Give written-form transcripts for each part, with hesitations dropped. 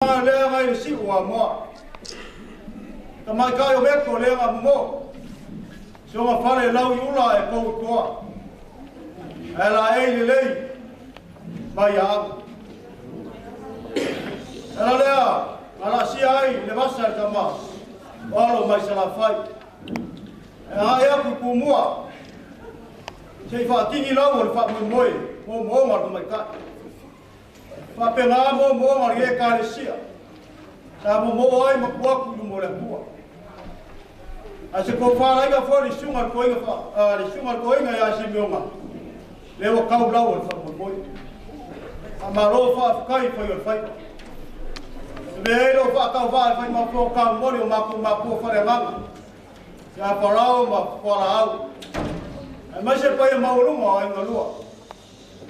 Lea ngai le siu a moa. Tamaitai o meko lea nga momo. Soga fale lau i ula e pou i toa. Ae la ei lelei mai ia au. Ala lea, ala sia ai le vasa i tama. O alo mai Salafai. E ae aku i Pumua. Se i whaatini lau o le whaamoemoe, mo moonga le tamaitai. Whapena mo moonga le ekalesia. Sa mo mo ai makuaku i mo le atua. A se ko whāraiga fo le sunga le koinga, le sunga le koinga ia Simeonga. Le wa kau lau o le whaamoemoe. A malo whaafkai whai o le whai. Me ei lo whaatau wha e whai mapua ka mori o maku mapua whare nganga. Ia parao ma whala au. Ai mai se pai maurunga o ai ngalua.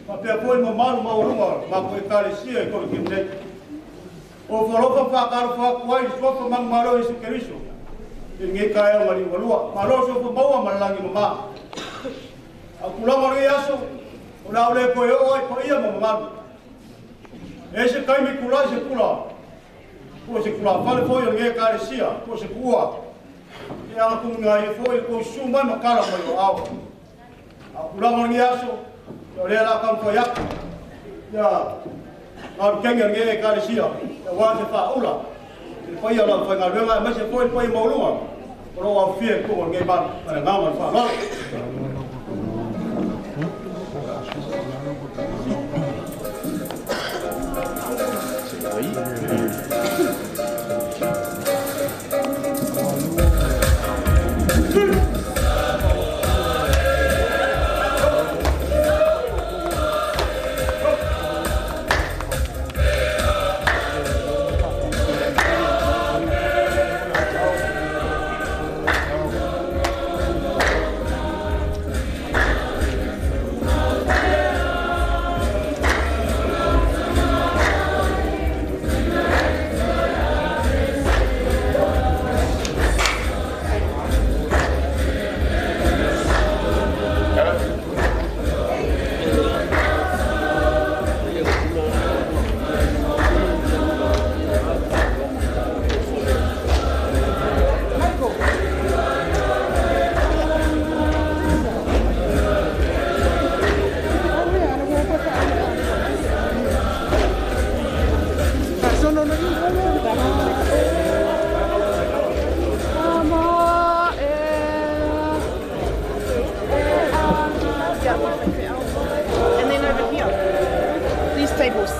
Ma pea foi ma malu maurunga ma ko ekalesia i ko ki nei. O whalofa whakaro whakuai i sofa mang maro i Keriso. I ngai kai o mari ngalua. Malo sofa maua malangi mama. A kulanga ri aso o la ole ko o ai pa ia ma malu. E se kai mi kula se kula. Ko se kula whale foi o ngai ekalesia, ko se kua. E ala kunga i foi ko su mai makala mai o ao. A kulanga ri aso o le la kam foi aku. Ia ngā kenga ngai ekalesia. E wā se whaula. E whai ala whai ngā renga, e mai se foi whai maulunga. O rau au fia ko ngai malu. Ana ngā malu wha. And then over here, these tables.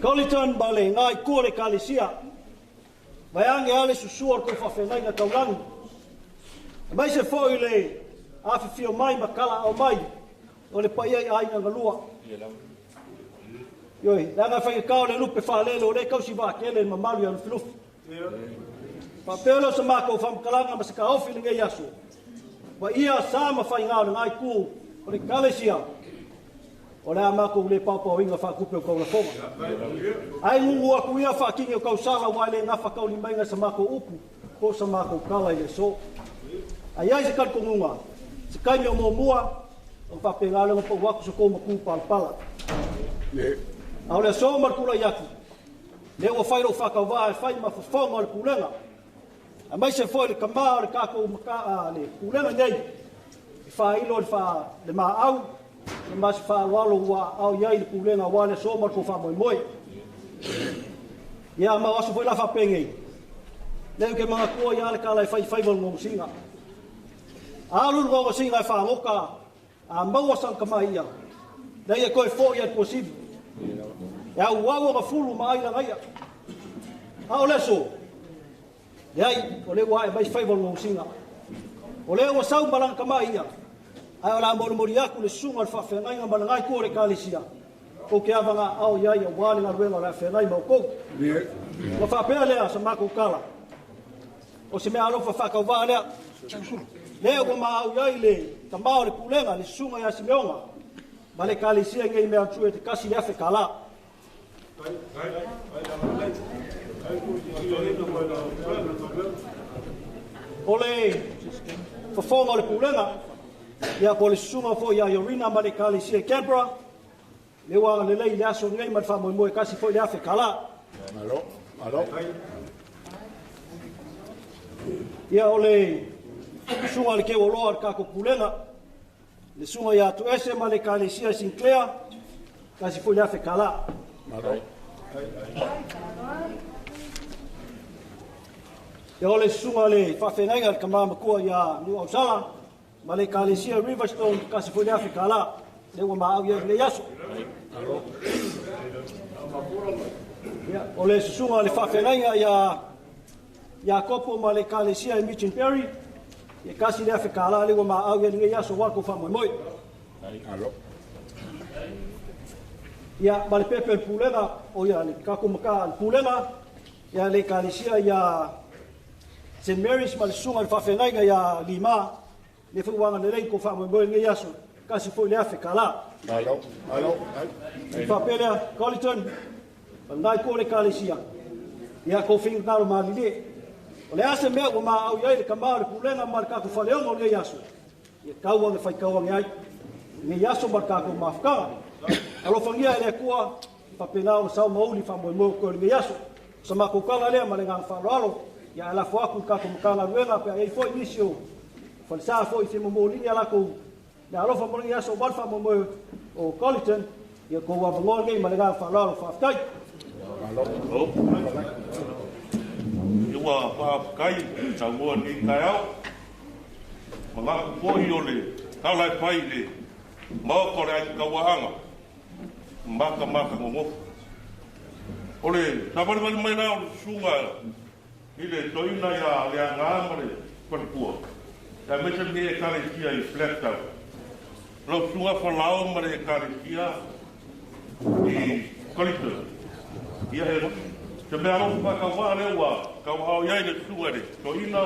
Colleton ma le ngai kua le kalesia. Vai ange ale susua o kou whawhengainga taulangi. Mai se foi le awhiwhio mai ma kala au mai o le paia i ainga ngalua. Ioi, langa whainga kao le lupe whalele o le kausi wā kele mamalu ia lufilufi. Whapea leo sa mākou whamakalanga ma se ka ofi le ngei aso. Wa ia sa ma whainga o le ngai ku o le kalesia. O le a mākou le pāpā inga whakupe o kaulafonga. Ai ngungu aku ia whakingi o kausala wa le ngā whakauli mainga sa mākou upu, ko sa mākou kala i le so. Ai ai se kaliko ngunga, se kaimi o mōmua, o whape ngā lenga pau aku sa kou maku palapala. A o le so markula i aku, le ua whairo whakawā e whai ma whawhaunga o le pulenga. A mai se foi le kamā o le kākou maka, le pulenga nei, i whailo le maau, le masi whaaloalo ua au iai le pulenga wa le so marko wha moi moi. Ia mau aso foi la whapengei. Leu ke mga kua ia le kala e whai whai wal ngongosinga. Alu ngongosinga e whangoka, a maua sang kama ia. Nei e koe fo ia posibi. E au au nga fulu ma aila ngaia. A o leso. Leai, o le ua e mai whai wal ngongosinga. O le ua sau malang kama ia. Ae o le a molimoli aku le susuga o le faafeagaiga ma le itu o le Ekalesia, kou te avagaaao i ai auā le galuega o le a feagai ma outou. Ua faapea lea sa matou tala, o se mea alofa faatauvaa lea. Lea ua maau i ai le tamā o le pulega, le susuga ia Simeona, ma le Ekalesia i nei mea e te $1,000. O le fofoga o le pulega, ia po o le susuga foi ia Iorina ma le Ekalesia i Canberra, le ua agalelei i le aso lenei ma le faamoemoe tasi foi le $1,000. Malo, malo. Ia o le susuga i le Teualoa o le tatou pulega, le susuga ia Tuese ma le Ekalesia i Sinclair, tasi foi le $1,000. Malo. Ia o le susuga le faafeagaiga le tama matua ia Nuuausala ma le Ekalesia Riverstone, tasi foi le $1,000. Le ua maau ia i lenei aso. Ia, o le susuga le faafeagaiga ia Iakopo ma le Ekalesia i Minchinbury, ia tasi le $1,000 le ua maau ia i lenei aso wa kou faamoemoe. Malo. Ia, ma le pepe o le pulega, o ia le tatou mata le pulega, ia le Ekalesia ia St. Mary's ma le susuga le faafeagaiga ia Lima, le foi ua agalelei kou faamoemoe i lenei aso, tasi foi le $1,000. Malo, malo. Faapea lea, Colleton, ma lena itu o le Ekalesia, ia kou finagalo malilie. O le a se mea ua maau i ai le tama o le pulega ma le tatou faleono o lenei aso, ia tau age faitau age ai lenei aso ma le tatou mafutaga. Alofagia e le Atua, faapena ona sao ma uli faamoemoe o toe o lenei aso. O sa matou tala lea ma le agaga faaaloalo, ia ae lafo atu i le tatou Matagaluega pe a i ai foi nisi o falesa foi fia momoli a latou le alofa mo lenei aso aua le faamoemoe o Colleton, ia tou avanoa lenei ma le agaga faaaloalo. Faafetai. Malo. Ua faafetai saunoa lenei taeao. Manatu foi o le tala e fai i le maota o le Aiga Tauaana, matamata nonofo. O le savalivali mai la o le susuga i le toeaina ia Leaga ma le faletua, aemaise lenei Ekalesia i Flagstaff. Lau susuga Falao ma le Ekalesia i Colleton. Ia e se mea alofa faatauvaa lea ua tauaao i ai le susuga i le toeaina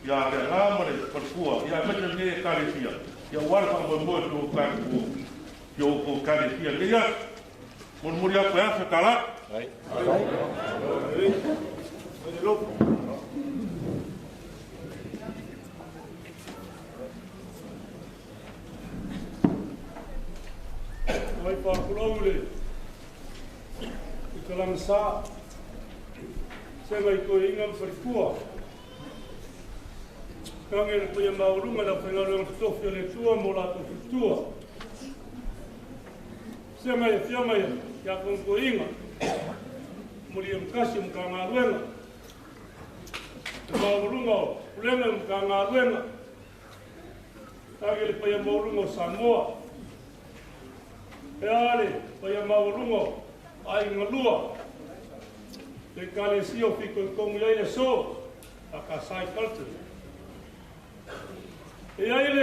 ia Leaga ma le faletua, ia aemaise lenei Ekalesia, ia aua le faamoemoe o si outou Ekalesia lenei aso. Molimoli atu e $1,000. Mai pākulou le i ka lagasa se mai koe inga ma falefua. Kange le paia maualuga i le aufaigaluega totofi a le Atua mo latou faletua. Se mai afioga ia Kogokoiga, molia makasi o Matagaluega, le maualuga o pulega o Matagaluega, tage le paia maualuga o Samoa, e a le paia maualuga o Aiga Lua, le Ekalesia o fitoitonu i ai le aso, a Kasai Culture. E ai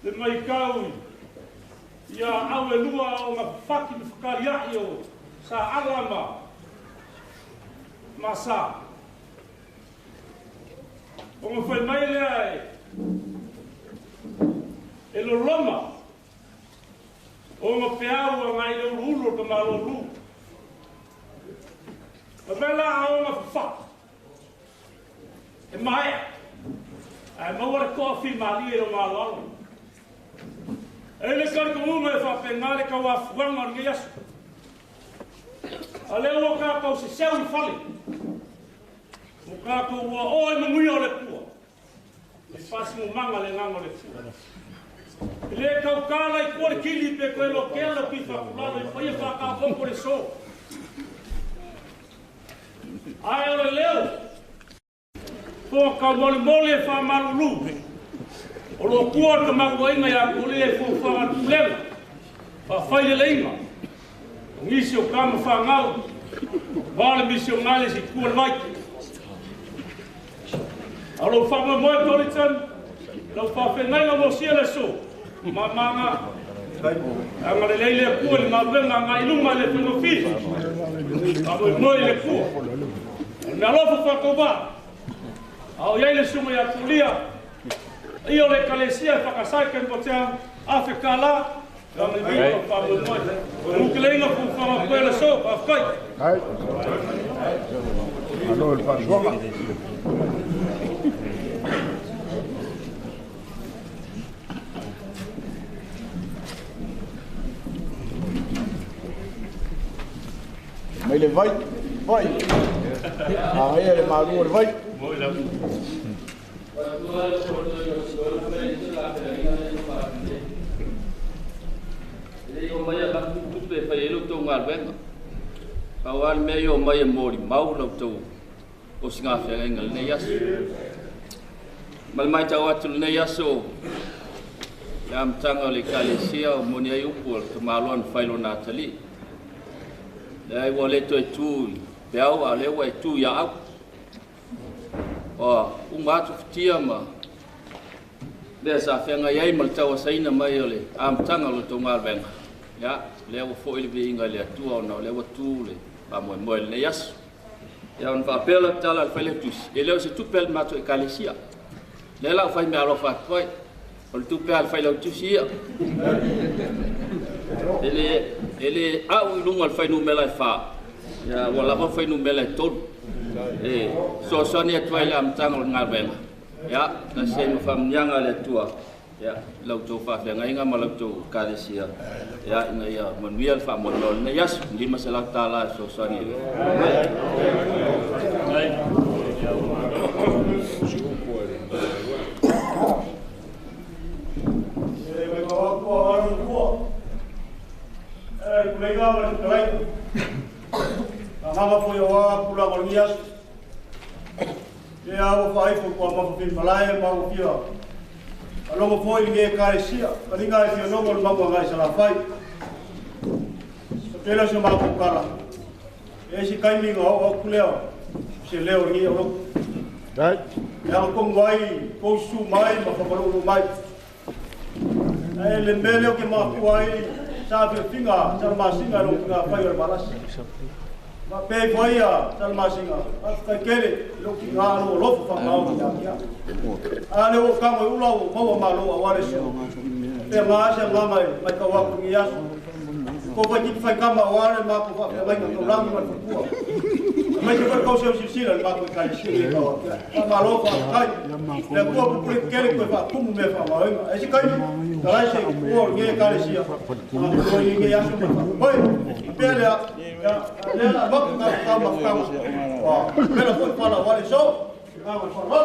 le maitau ia au e lua o ngā whaki me whakariai o sa ala ma sa. O ngā whai mai lea e loloma o ngā peau a ngā ile ulu ulu o ka malo lu. Ma mea la o ngā whawhaki. E maea. Ai maua le koa fi malie e lo malo alo. E le karika unga e whapenga le kauafuanga o lenei aso. A lea ua kākou se seu i fale. O kākou ua oe manuia o le pua. E whasimumaga le nganga o le pua. E le kaukala i kua le kili pe koe lo kea lo ki whakulalo i whaia whakāpoko le so. Ai o le leo. Pō kau mole mole e whamalulu. O lo kua o ka makuainga ia kule e fuafuaga pulega. Whawhai le leinga. O ngisi o kama whangau. Wā le misi o ngale si kua le vaiki. A lo whama moe Colleton. Lau faafeagaiga mo sia le aso, mamāga, agalelei le Atua i le galuega agai i luma e le faigofie. Faamoemoe i le Atua. O le meaalofa faatauvaa, a o i ai le susuga ia Tulia, ia o le Ekalesia e faakasae Campbelltown, $1,000, agalelei ma faamoemoe. Manuteleiga fuafuaga pea le aso, faafetai. Malo le faasoaga. Mai le vai, vai. Agaia le malu o le vai. E o mai a tupe e fai ai lo tou galuega. Pau lava le mea ia o mai e molimau la outou osigafeagaiga i lenei aso. Ma le matau atu i lenei aso, le amataga o le Ekalesia o moni ai upu o le tamaloa na fai lona atalii. Leai ua le toe tu i peau, a o lea ua e tu ia au. Ua uma atu futia ma mea sa feagai ai ma le tauasaina mai o le amataga o lo outou galuega. Ia, lea ua foi le viiga i le Atua ona o lea ua tu le faamoemoe i lenei aso. Ia, ona faapea lau tala a le Failautusi, e le o se tupe a le matou Ekalesia. Lea la ua fai meaalofa atu ai, o le tupe a le Failautusi ia. E le au i luga o le fuainumera e 4, ia, ua lava fuainumera e 3. E soasoani atu ai le amataga o le galuega. Ia, tasi ai ma faamanuiaga a le Atua, ia, la outou faafeagaiga ma la outou Ekalesia, ia, ina ia manuia le faamoemoe o lenei aso, $500 e fesoasoani i le. E mai kau aku a alu tua. E kuleiga ma le fetalaiga. Agaga foi o a pulaga o lenei aso. E a ua faaifo kua mafafi malae ma ua fia. Alogo foi i Ekalesia, kalinga e fia nogo le maua ngai salafai. Tele se matou kala. E si kaimi nga o aku lea, se leo lenei o loko. Dai. E aga kongu ai, kou su mai ma whakalulu mai. E le mea leo ke makua ai, sa whiwhinga, sa masinga lo kinga whai o le malasi. Ma pei foi ia, sa masinga, a whakai kele, lo kinga alo o lofo whakao ki a kia. A le o kango i ula o maua malo a ware su. Te ngā ase ngā mai, mai kau aku ngi aso. Ko whai ki whai kama o are mā ko whai mai ka taurangi ma le whakua. Mai te whai kau seu sisila le mā koe kai sili e kau akia. Ma malo wha kai. Le kua pupule kele koe wha kumu me wha maoinga. E si kai, tarai se kua o nge kare sia. A kua i nge aso ma wha. Hoi, pea lea, lea la maku ka kau ma whakama. Pela foi whala wale so. Ngā ma whala.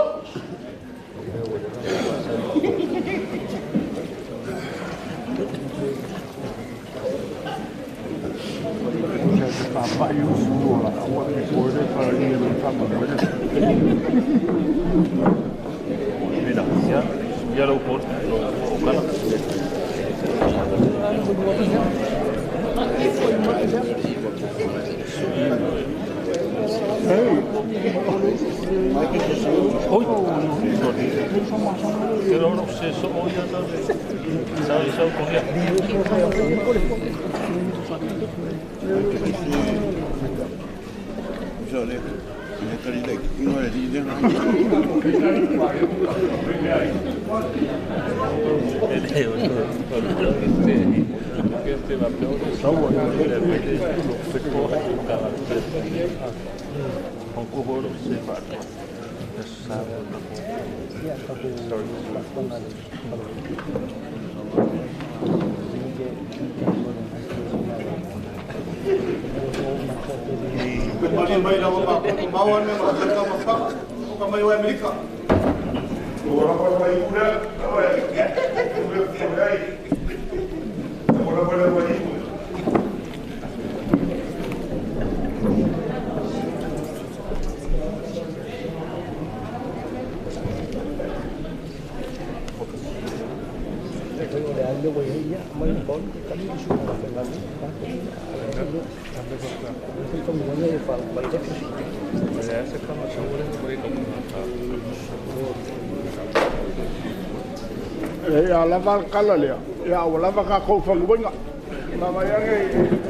Ia lava le kala lea, ia ua lava tatou fanuaina. Lava ia nei.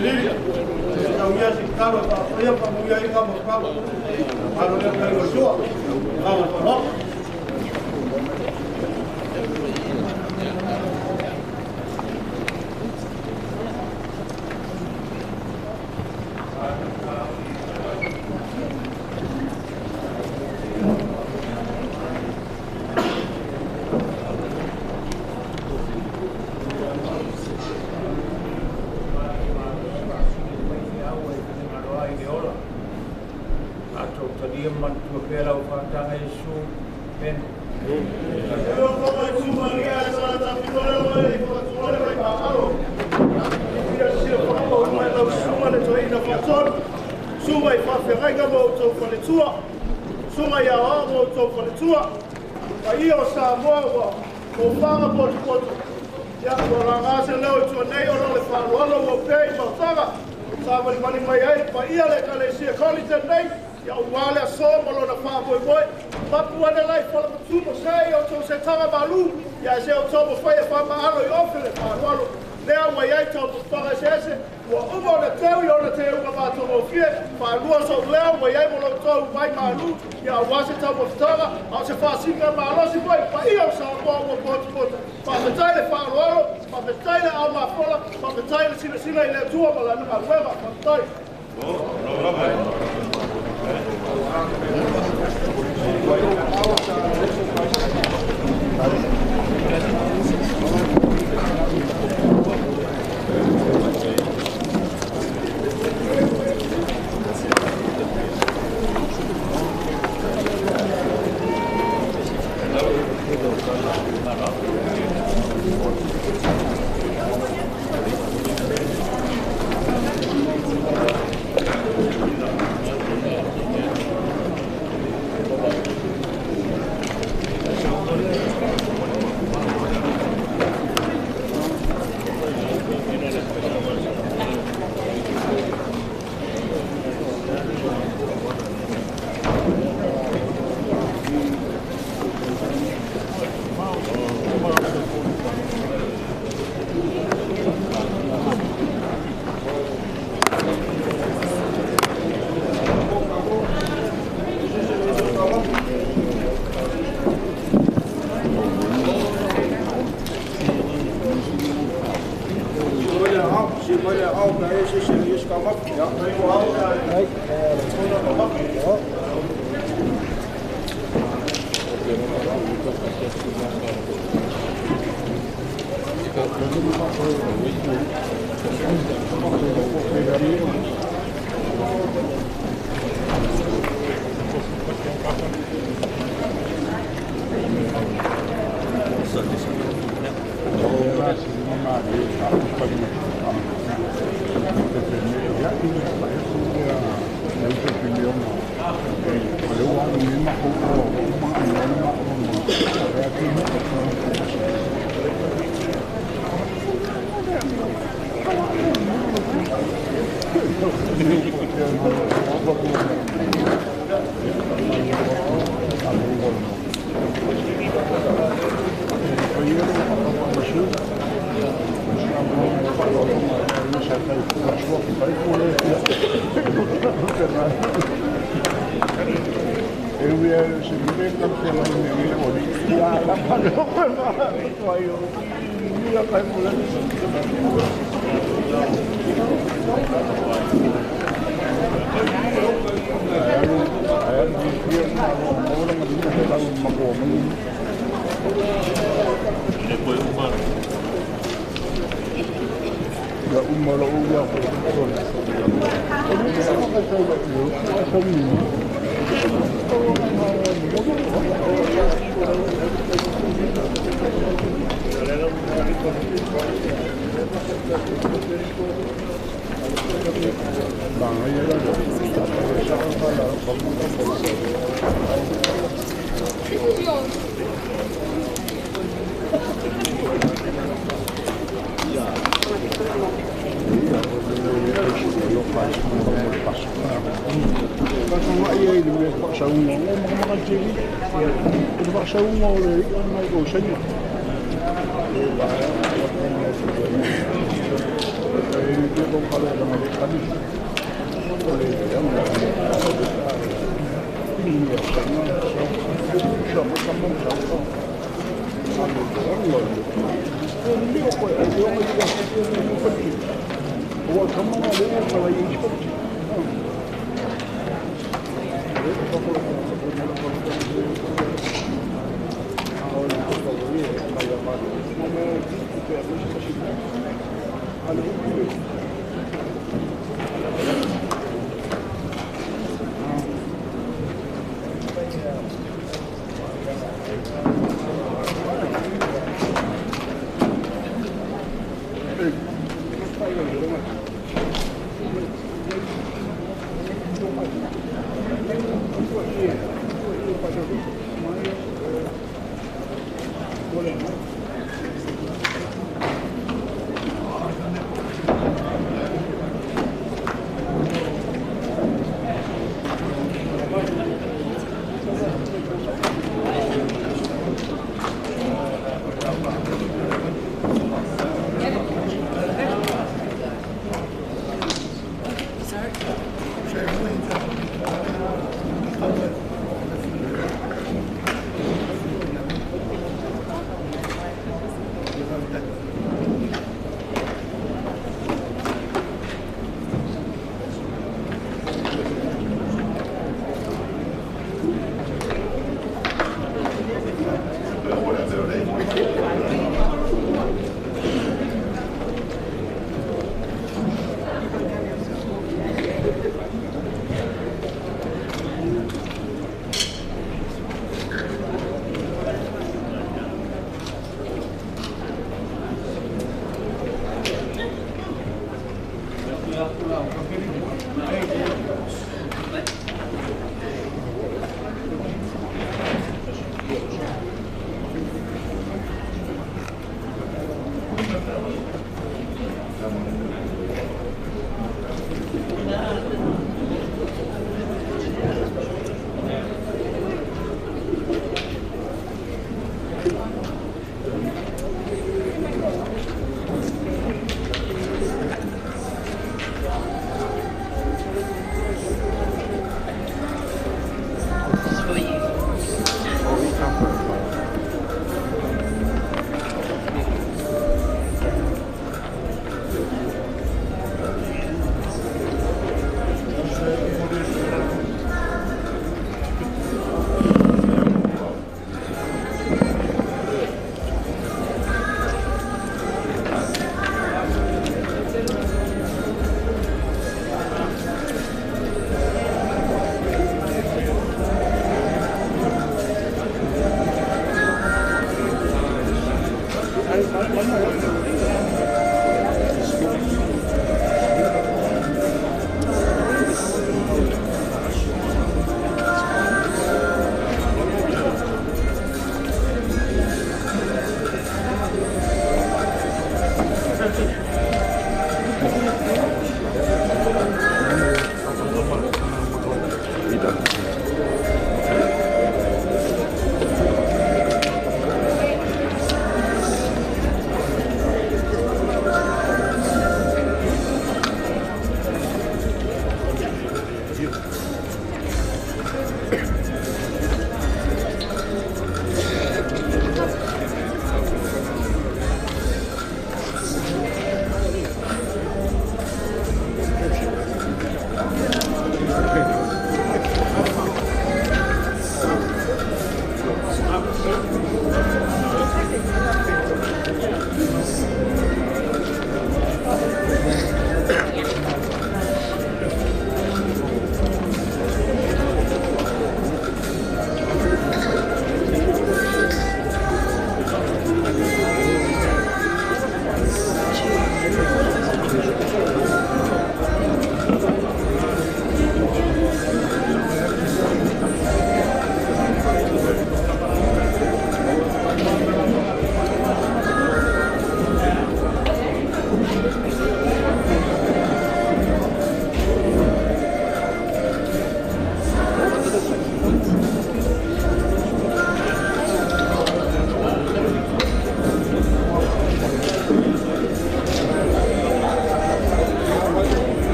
Milili. Tau ia si talo pa ia pa muia i ka mo pa. Alo le kai o sua. Ka mo no.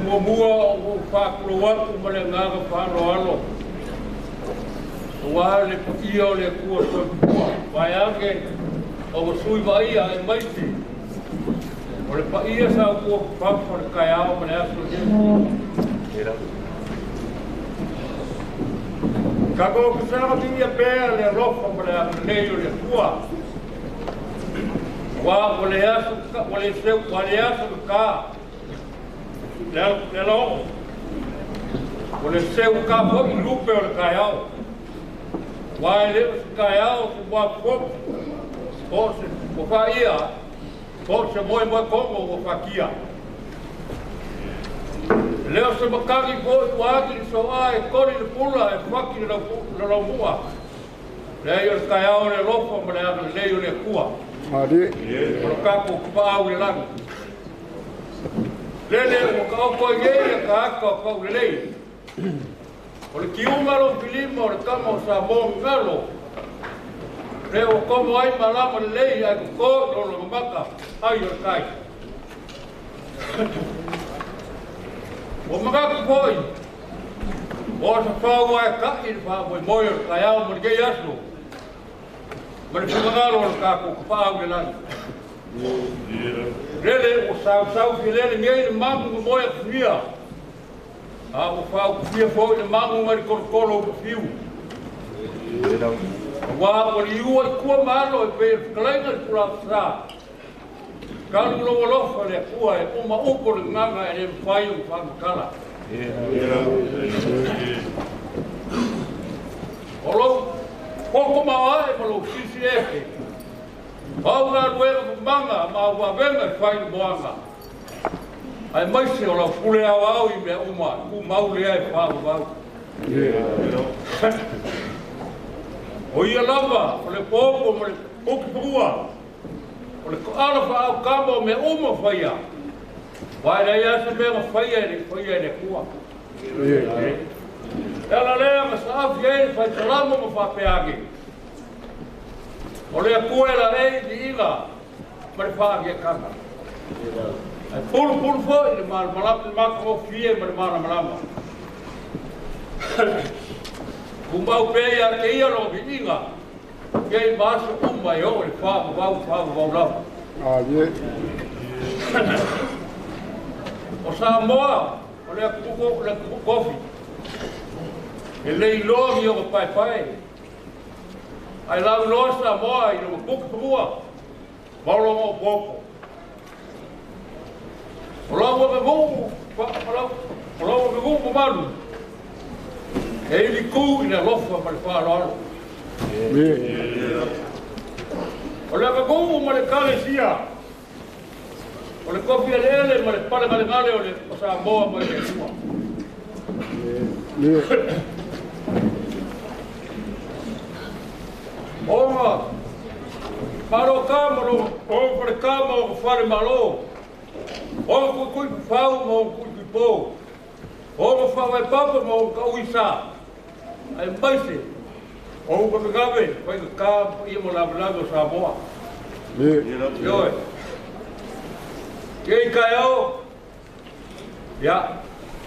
Muamua o whākuro atu ma le ngāga whāloalo. Ua le paia o le Atua soifua, vae ake o ua sui vaia e maite. O le paia sa ua fafa le kaeao ma le aso nei. Kako kusanga pia pea le alofa ma le agalelei o le Atua. Ua le aso ua le seu ua le aso ka. Le lo. Ua le seu ka foi lupe o le kaeao. Ua le o se kaeao se mua fofu. O se o whaia, o se moe moe kongo o whakia. Leo se makagi po i waki ni soa e kori le pula e whaki le laumua. Lea o le kaeao le alofa ma le agalelei o le Atua. O le kako kupaau le lagi. Lele o ka oko i ei a ka aka o kau lelei. O le kiunga lo filima o le kama o Samoa ngalo. Le o komo ai malama lelei ai koko no lo maka ai o le kai. O makaku foi, o sa whau ai ka i le wha moi o le kaiao mo le kei aso. Ma le whingangalo o le kako kapaau le lagi. Lele o sau sau fi lele ngei le mamu nga moe kuia. A o whau kuia foi le mamu nga le kolokolo o fiu. Wa o le iua i kua malo e pe whakalainga le pula sa. Kalu lo alofa le Atua e uma upo le nganga e le mwhai o whamakala. O lou poko maua e ma lou sisi efe. Au ngā luega manga ma au wawenga e whai le moanga. Ai maise o lau pule au au i mea uma, ku maulea e whaamau. O ia lava, o le pōpo ma le pukipurua, o le koala whaau kama o mea uma whaia. Wai lei asa mea nga whaia e le whaia e le kua. E ala lea nga saafi e le whaitalama ma whapeage. O le Atua e la ei ni ila ma le whaangia kanga. Ai pulu pulu foi le malamalama le makangofie ma le malamalama. Kumau pē ia te ia lo viiga, kei maso uma e o le whaamavau lava. O Samoa, o le kofi, e lei loa mi o ka paepae. Ai lau loa Samoa i lo puki pamua, maulonga o poko. O lau wakagumu, o lau wakagumu malu, e ili ku i le alofa ma le whaaloalo. O le wakagumu ma le kalesia, o le kofi ele ma le palegalegale o le Samoa ma le Atua. Onga, maro ka ma lo, o whare ka ma o whare malo, o kui kui whau ma o kui kui pō, o whau e papa ma o ka uisa, ai maise, o kakagawe, whai ka ka ia mo lave lave o Samoa. Ioe. Kei kai au, ia,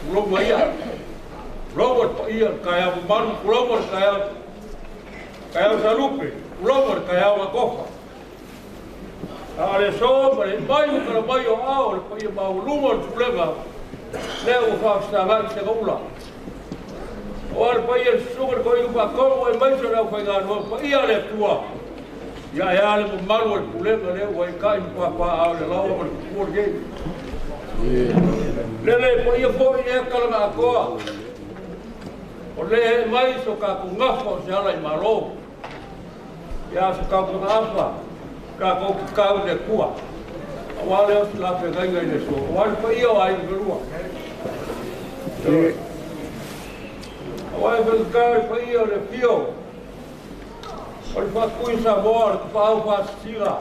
kulonga ia, kulonga le paia le kai au mamalu, kulonga le kai au, kai au salupe, kulonga le kai au makofa. A le so ma le mai o kala mai o ao le paia maulunga o le pulega, lea ua whaafisāgai se gaula. O ale paia le susuga le koi upa kongo e maise le au whainganua, paia le Atua. Ia e ale mamalu o le pulega lea ua i kai mpapa ao le laua ma le kupua le kei. Lele paia foi lea kalanga akoa. O le he mai so kākou ngafa o se ala i malo. Ia so kākou ngafa, kākou kikau le Atua. Aua leo se lape gaiga i le so. O ale paia o ai melua. Aua e whakakau e paia o le pio. O le whakui Samoa, le kapahau whasitira.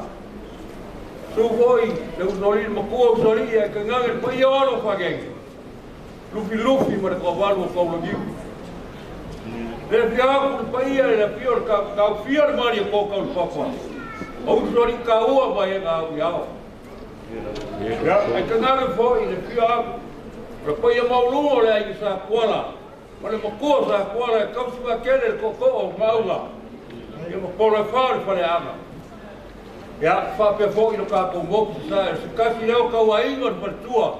Su foi, le usori, le makua usori, e kangange le paia o alo whakenge. Lufi lufi ma le kawalu o kaulangiu. Le fiaku le paia le pio le kau fia le mari o kōkau le papa. O usori kaua mai e ngā au iao. Ai kangange foi, le fiaku. O le paia maualuga o le aiga Sa Tuala ma le matua Sa Tuala e tausi vaatele le tootoo o Maauga ia ma polo e fā o le faleaga. Ia, faapea foi lo tatou motu sasae, o se tasi lea o tauaiga o le faletua.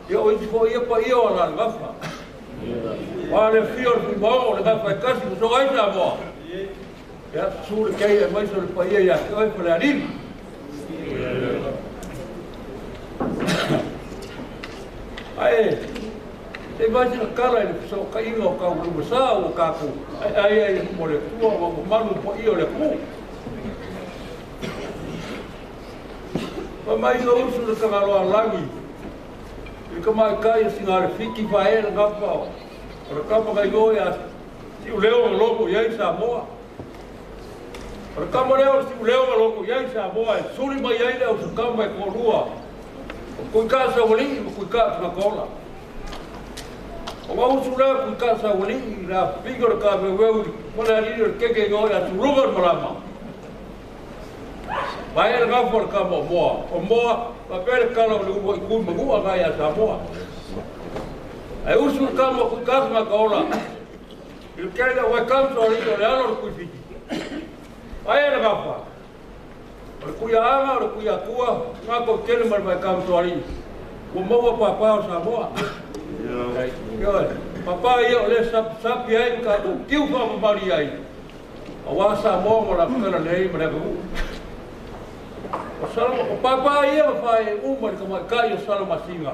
Ia o isi foi ia paia o Alaalagafa. Aua le afio o le Fuimaono o le gafa e tasi ua soa ai Samoa. Ia, susu le kei aemaise o le paia ia te oe Falealili. Ae se i fai sina tala i le fesootaiga o Taulaumasa ua tatou aeae ai i luma o le Atua ma mamalu paia o le atunuu. Fai mai na usu le Tagaloa lagi i le tamaitai o Sinalefiti faaee le gafa o le tama na igoa ia Siuleo na logo i ai Samoa. O le tama lea o le Siuleo na logo i ai Samoa e suli mai ai le ausakama e toalua o Tuikaa Saualii ma Tuikaa Tagataola. O na usu lea Tuikaa Saualii i le afifiga o le taveuveu i le falealili o le keke igoa ia Tuluga o le Malama. Vae le gafa o le tama o Moa. O Moa, faapea le tala o le uluai tui manua na ia Samoa. Ae usu le tama o Tuikaa Tagataola i le kele o Waikato alii o le alo o le Tuifiti. Vae le gafa o le Tuiaaga o le Tuiatua gatou tele ma le Waikato alii ua maua pāpā o Samoa. Ioe, pāpā ia o le sapisapi ai ma tatou tiu faamamali ai aua Samoa ma latou talalelei ma le atunuu. O Saloma, o pāpā ia ma faaiai uma i le tamaitai o Salamasina,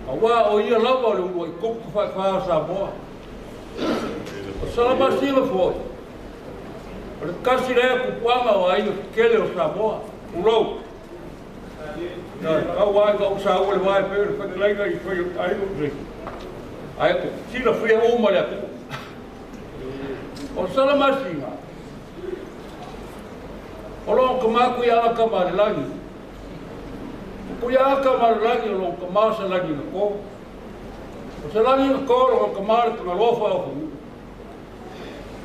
aua o ia lava o le uluai tupu faifā o Samoa. O Salamasina foi, o le tasi lea tupuaga o aiga tetele o Samoa, tulou. Tau ai ka usa ua le vae pe o le fetalaiga i fai o aiga o se. Ae o silafia uma le atunuu. O Salamasina, o loo tama Tuiaga tama a le lagi. O Tuiaga tama a le lagi o loo tama Salagi na ko. O Salagi na ko o loo tama le Tagaloa faaofonuu.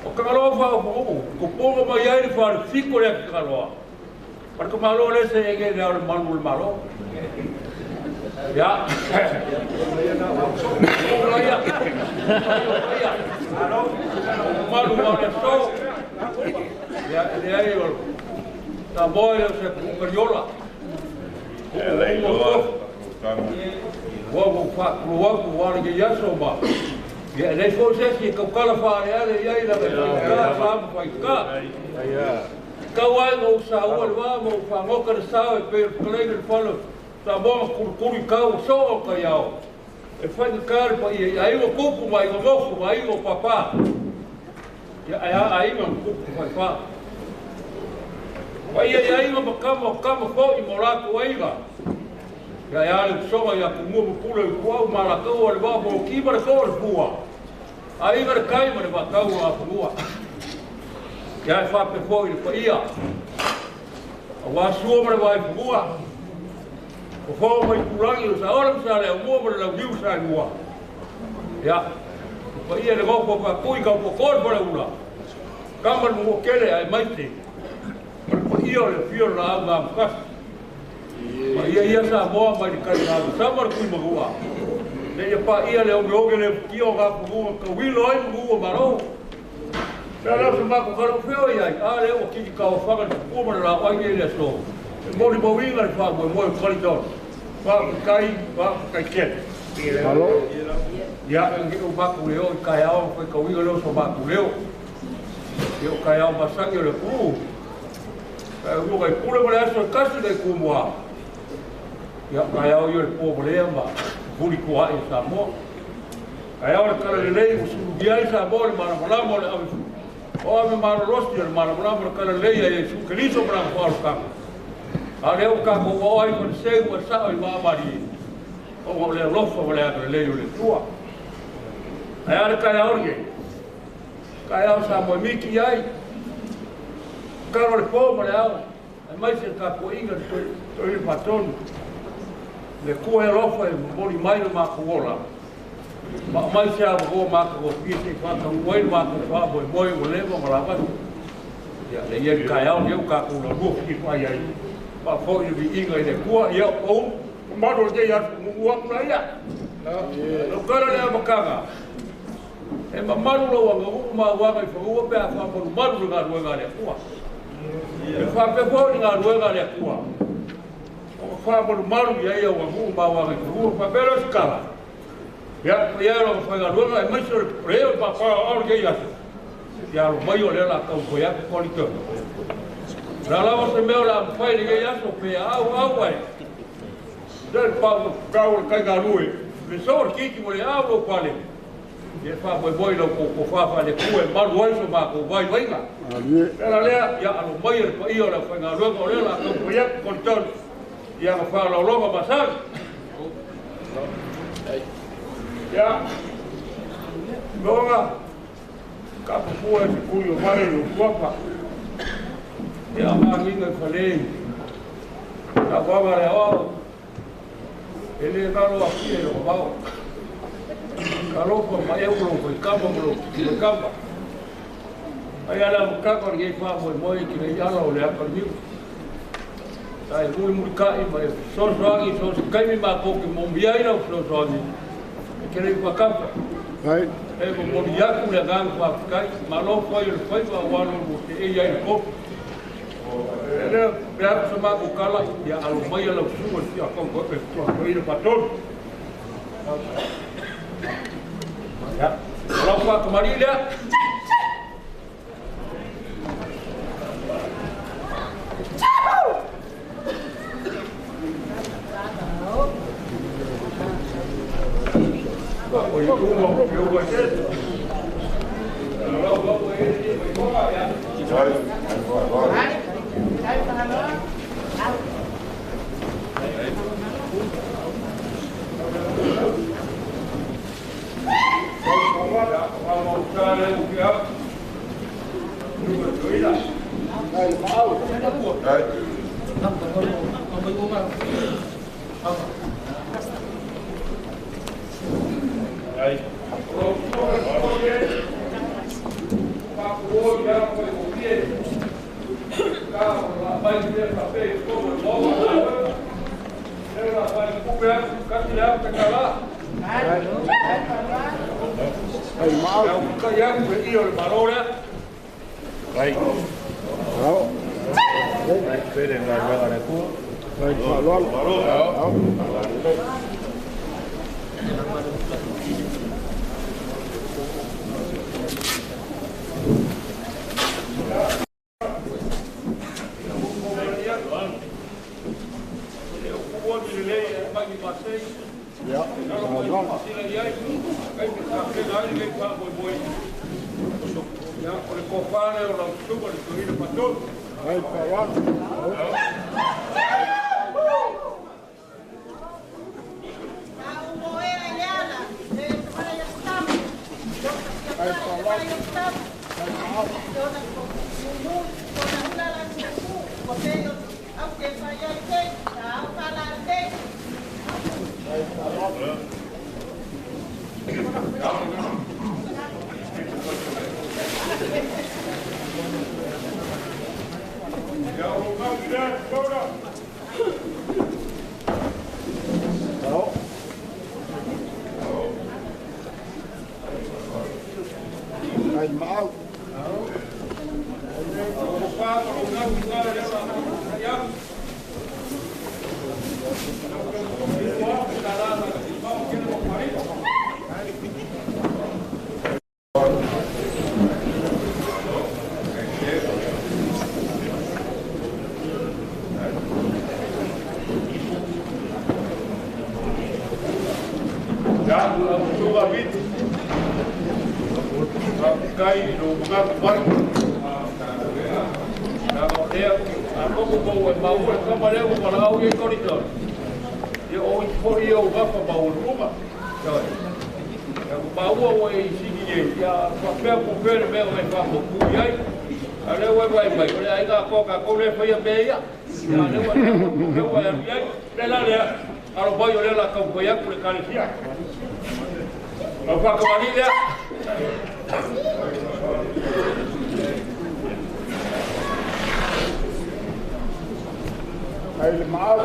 O Tagaloa faaofonuu, tupuga mai ai le falefiko le ake Tagaloa. Ma le tamaloa le se ege le ao le malu o le Malo. Ia. Ia. Malu ma le aso. Ia, e leai o Samoa e le o se atunuu kaliola. Ua ua faatulou atu ua lenei aso ma ia e leai foi se isi e tautala faaleale i ai lana faigata sa ma faigata. Tau ai na ou saua le vā ma ou fagota le sao e pei o le fetalaiga i le fale o Samoa ma kulukulu i kau o soo o le taiao. E faigata le paia i aiga tupu ma aiga nofo ma aiga o pāpā. Ia ae a aiga ma tupu faifā. Paia i aiga ma tama o tama foi ma o latou aiga. Ia ae a le usoga ia Tumua ma Pule i Puau ma Alataua le vaa moloki ma le soo o le pua. Aiga le tai ma le vatau o Afanua. Ia e faapea foi i le paia aua Sua ma le Vaifanua, fofo ma Itulagi o Saola ma Saleaumua ma le Launiu Saelua. Ia, le paia i le nofo a Faatui Kaupoko le Faleula, tama le Manuatele aemaise o le paia o le afio o le Laau na Amotasi. Paia ia Samoa mai le Kaligalusama le Tuimanua, seia paia le ogeoge le futia o Gafanua tauilo ai manu o Malo. Pea lea o se matou tala ua feoi ai, a lea ua kiki tauofaga le tupua ma le laau ai nei i le aso. E molimauina le faamoemoe o Kalidon. Faafetai, faafetai tele. Ia, e o matou leo i taeao ma faitauina lea o so matou leo. Ia o taeao masani o le atunuu. Ae ua kai pule ma le aso e tasi kai kumua. Ia, taeao ia o le pō malea ma fuli tua'i o Samoa. Taeao le talalelei ua sulugia ai Samoa i le malamalama o le ave o ave malolosi o le malamalama o le talalelei a Iesu Keriso ma lana faaolataga. A lea ua tatou oo ai faleseu ma le sao i maamalie, ona o le alofa ma le agalelei o le Atua. Ae a le taeao lenei? Taeao sa moe miti i ai, talo le pō ma le ao, aemaise le tapuaiga i le Toeaina Faatonu. Le Atua e alofa e momoli mai lo matou ola, ma aumai se avanoa matagofie se i faataunuu ai le matou faamoemoe ua leva ma lavasi. Ia, le ia i le taeao lenei ua tatou lalua filifaai ai, faafoi le viiga i le Atua, ia o malu o te aso mumu aku la ia. Lau kala le amakanga. E mamalu lau anga uu ma uaga i whaua pe a whaamalu malu le ngā le akua. E whapea le ngā ruenga le akua. O whaamalu malu ia ia ua uu ma uaga i whaua. Whapea leo sikala. Ia, ia lau whainga ruenga e maisi o le reo pāpā o le kei aso. Ia alo mai o lea la kau koe ake koli tau. La lava se mea o la amawhai le kei aso pe au au ai. Te pau kau le kai rue. Le so le kiki mo le au lo pale. Ia wha moi lau ko wha le kue maru ai so ma ko vai vainga. Pera lea, ia alo mai le pa ia o le whainga ruenga o lea la kau koe ake koli tau. Ia ka wha lau longa masari. Ia, longa, ka pupua e te kui o mai o kuapa. Ia manginga i whalei. Ka wanga le ao, e le ngalo a kia i o mao. Ka lopa ma e ulo koe kama mo lo ki kama. Ai ala mukaka o ngei wha moi moi ki nei ala o le aka niu. Ta e muli muli kai ma e sosoangi, soso kaimi mā koki mo miai lau sosoangi. E kere i whakapa. E mo mori aku le nganga whakakai, ma lo whai o le whaiwa o wano mo te e ia i le kopi. E lea, pe aku sa mako kala, ia alo mai ala usunga si a kau koe pe tua i le patonu. Ia, lau whakamari lea. Ai le maau.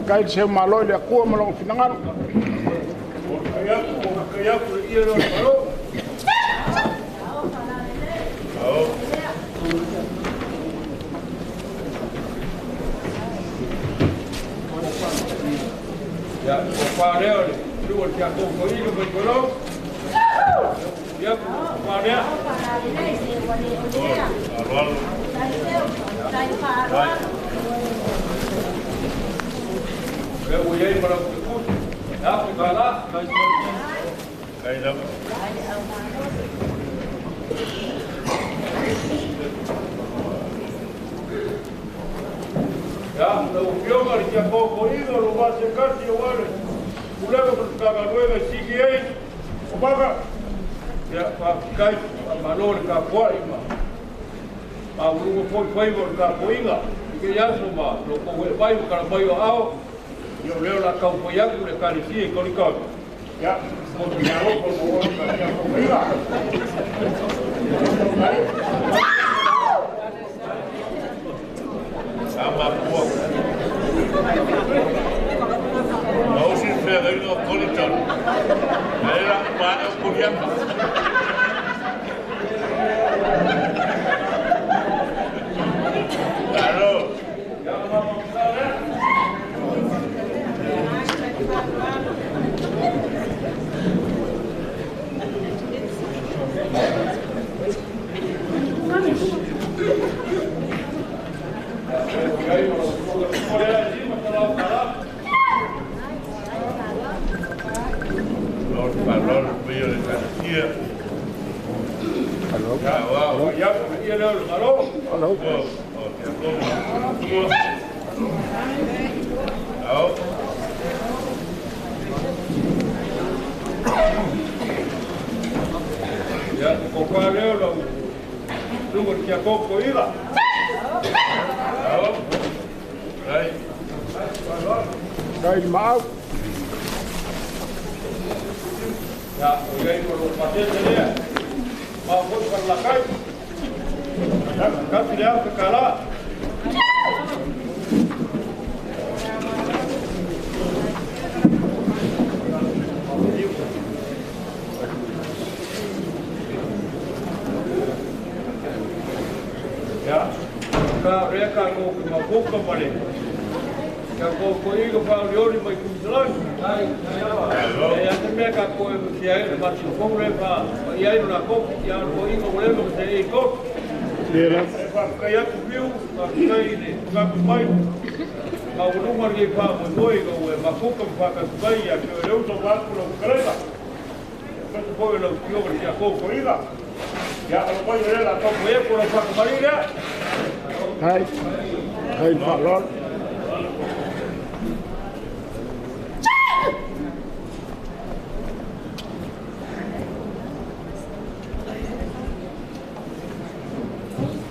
Kai se malo le akua ma longa finangalo. Ya, o pareo le, luego el tiaco coilo me coló. Ya, pareo. Ya, la ufioga le tiaco coilo lo va a secar si igual. Ulego por caga sigue ahí. O vaga. Ya, pa kai malo le ka poima. Pa ulugo foi foi por ka poinga. Ke ya soma lo ko we vai ka vai o ao. Yo leo la kau poiaku le kalisi e kolikau. Ya, mo te ngaro ko mo ka kia poinga. Ama pua. Nausi feagaina o Kolikau. Ae la pae o Koliaka. Alo. Faafetai atu fiu, faafetai i le tuuina mai. Maualuga lenei faamoemoe ina ua e mafuta ma faatasi mai ia te oe le uso vaeatu lau fetalaiga. Aemaise foi o lau Afioga i le Tiakono Toeaina. Ia, alo mai o lea o le a taumafai atu lau faatamalii lea. Hai. Hai faaaloalo.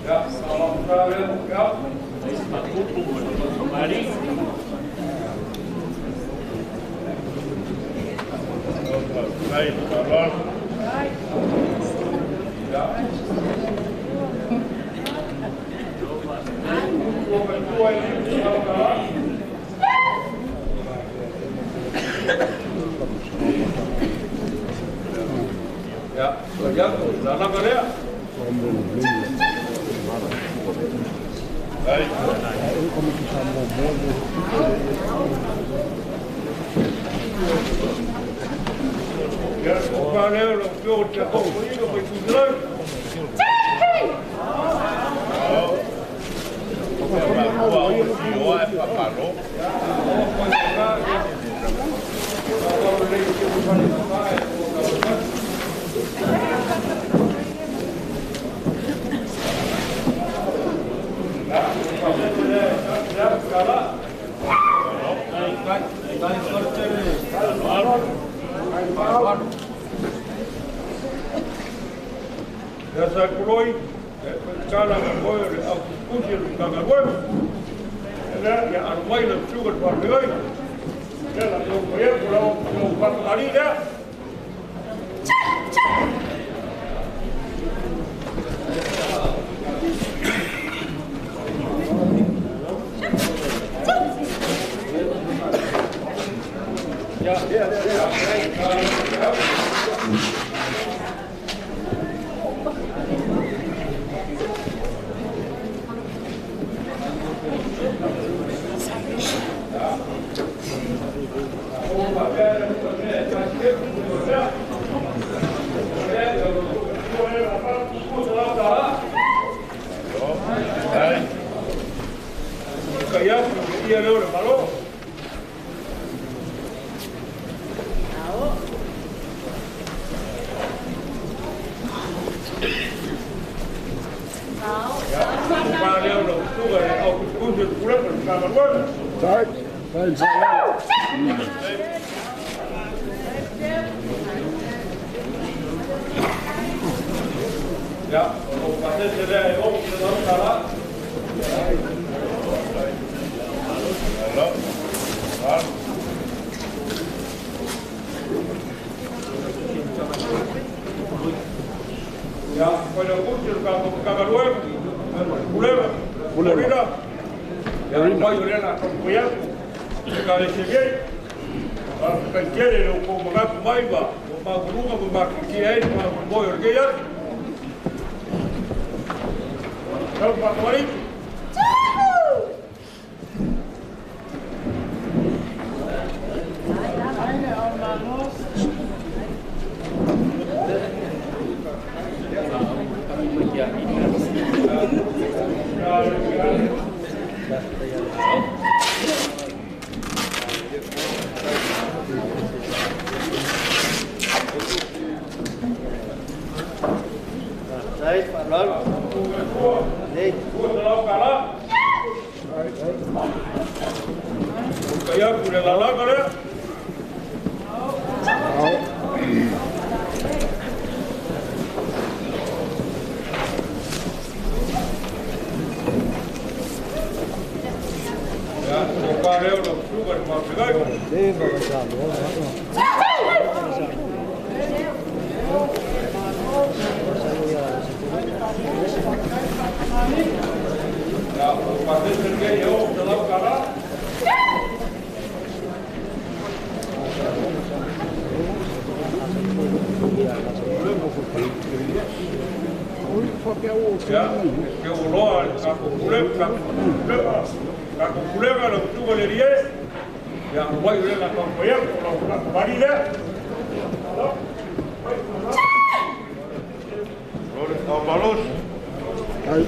Ia, faaaloalo lea Feau. Ai, faaaloalo. Ia. Ua matua i le tala. Ia, ia, la lava lea. Ai. Ia, o ka lea o lau Afioga i le Tiakono Toeaina mai Tuisalai. Ia sa kuloi, e tala ka koe o le au kusikusi o le Matagaluega. Ia alo mai lau susuga i le faafeagaiga. Ia la taumafai atu lau faatamalii lea. Ai. Kai atu ia leo le malo. Ia, o pa leo lau susuga i le au kusikusi o le Pulega o le Matagaluega. Hai. Hai faaaloalo. Ia, o pasese lea e ou se lau tala. Alo. Alo. Ia, koe lau kusi o le Matagaluega, Pulega, Pulega. Ia, mai o lea la taumafai atu. Ka le sevei. Faafetai tele i lo outou manatu mai ma ua maualuga ma matautia ai le faamoemoe o lenei aso. Lau faatamalii. Ai, faaaloalo. Lei. 200 tala. Kai atu le lalaga lea. Ia, o ka leo lau susuga i le faafeagaiga. Ia, o pasese lenei e 600 tala. Ia, ke o loa le tatou Pulega, tatou Pulega lau susuga i le alii e. Ia, alo mai o lea o le a taumafai atu lau faatamalii lea. Lo le taumalosi. Hai.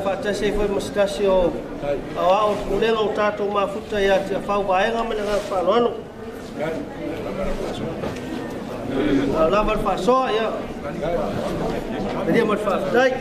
Faatasi foi masitasi o ao pulega o tatou mafuta ia te afau vaega ma le faaaloalo. Lava le faasoa ia. Pelia ma le faafetai.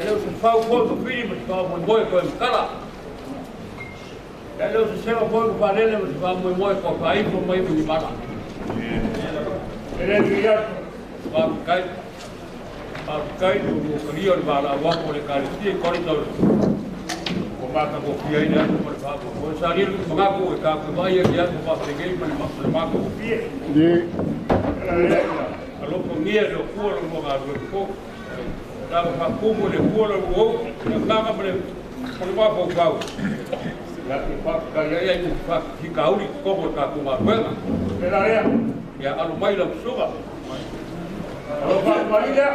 E leo se fau foi ma fili ma se faamoemoe koe matala. Ia leo se sega foi ma faalele ma se faamoemoe koe faaifo mai ma ni mala. E le tui atu, faafetai. Faafetai le uluokalia o le valaau o le Ekalesia i Korito ua matagofie ai le aso ma le faamoemoe. Sa lilu magaku e tatou vaai ai le aso faapegei ma le matagofie. Alofagia le Atua lo lua galuega fou. Lava faakumu le Atua lo lua ou, le agaga ma le mafaufau. Ia te faafetai ai ai ua faafitauli i totonu o le tatou galuega. Ia alo mai lau susuga. Alo faafetai lea.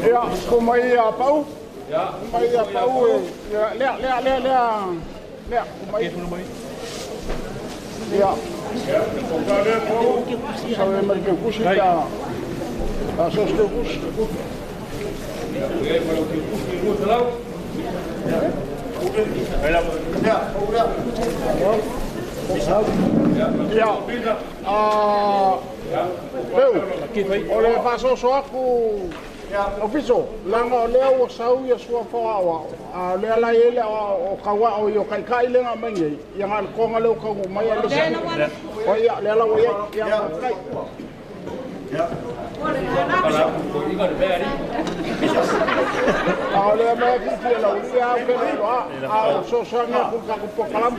Ia, ko mai a pau. Mai ia pau e lea lea lea lea lea mai. Ia. Sabe mai ke kusi ta. Asos ke kusi. Ia. Peu. O le fasoso aku ofiso, langa o lea ua sau ia sua whaawa, a lea lai ele o kawa o i o kaikai lenga mai nei, ia ngā le konga leo kau mai a le sa. O ia, lea lawa ia, ia kai. A o lea mea whiti e lau ia au kena loa, a o sosoanga ku kaku pokalamu.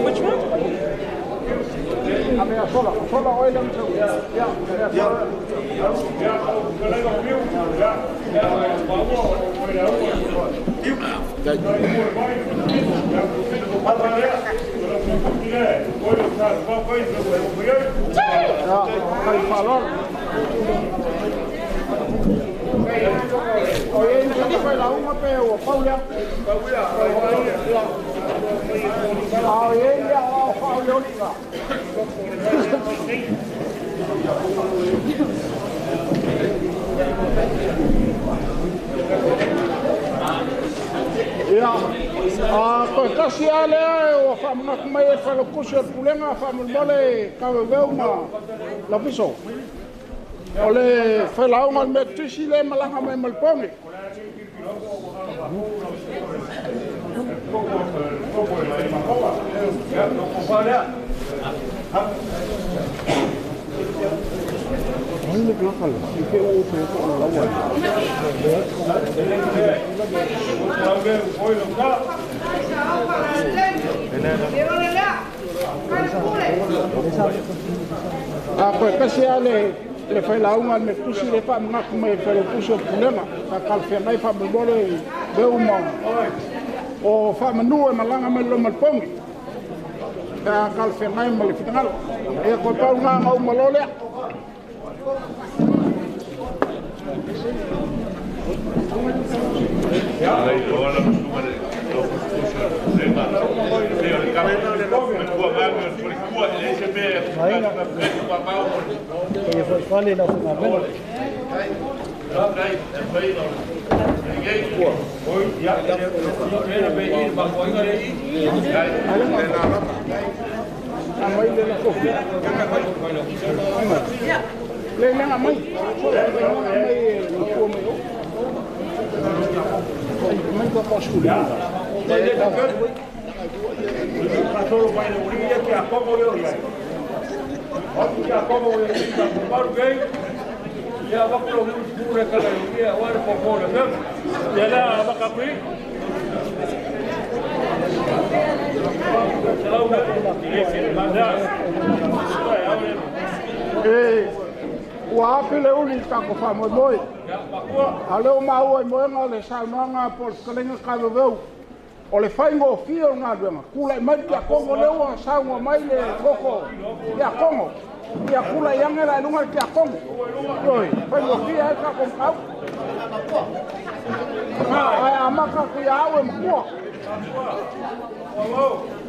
Which one? Ia, a kasi ale o whaamanaku mai e whalokusi o pulenga whaamulmole kaweweu ma lapiso. O le whelaunga me tusi le malanga mai malpongi. A koe kasi ale le whelaunga me tusi le whaamanaku mai e whalokusi o pulenga. Ka kalwhengai whaamulmole veu ma o whaamanu e malanga mai lo malpongi. Ka kalwhengai ma le whitangalo. E koe pau ngā ngau malolea. Ai, Ua afi le uli tako faamoemoe. A lea ua maua i moega le saunoaga po o le fetalaiga Kaveveu o le faigofie o le galuega, tulai mai le tiakono lea ua saunoa mai le koko tiakono. Ia tulai ane la i luga le tiakono. Ioe, faigofie ai le tatou mataupu. Ae amata atu ia au e matua.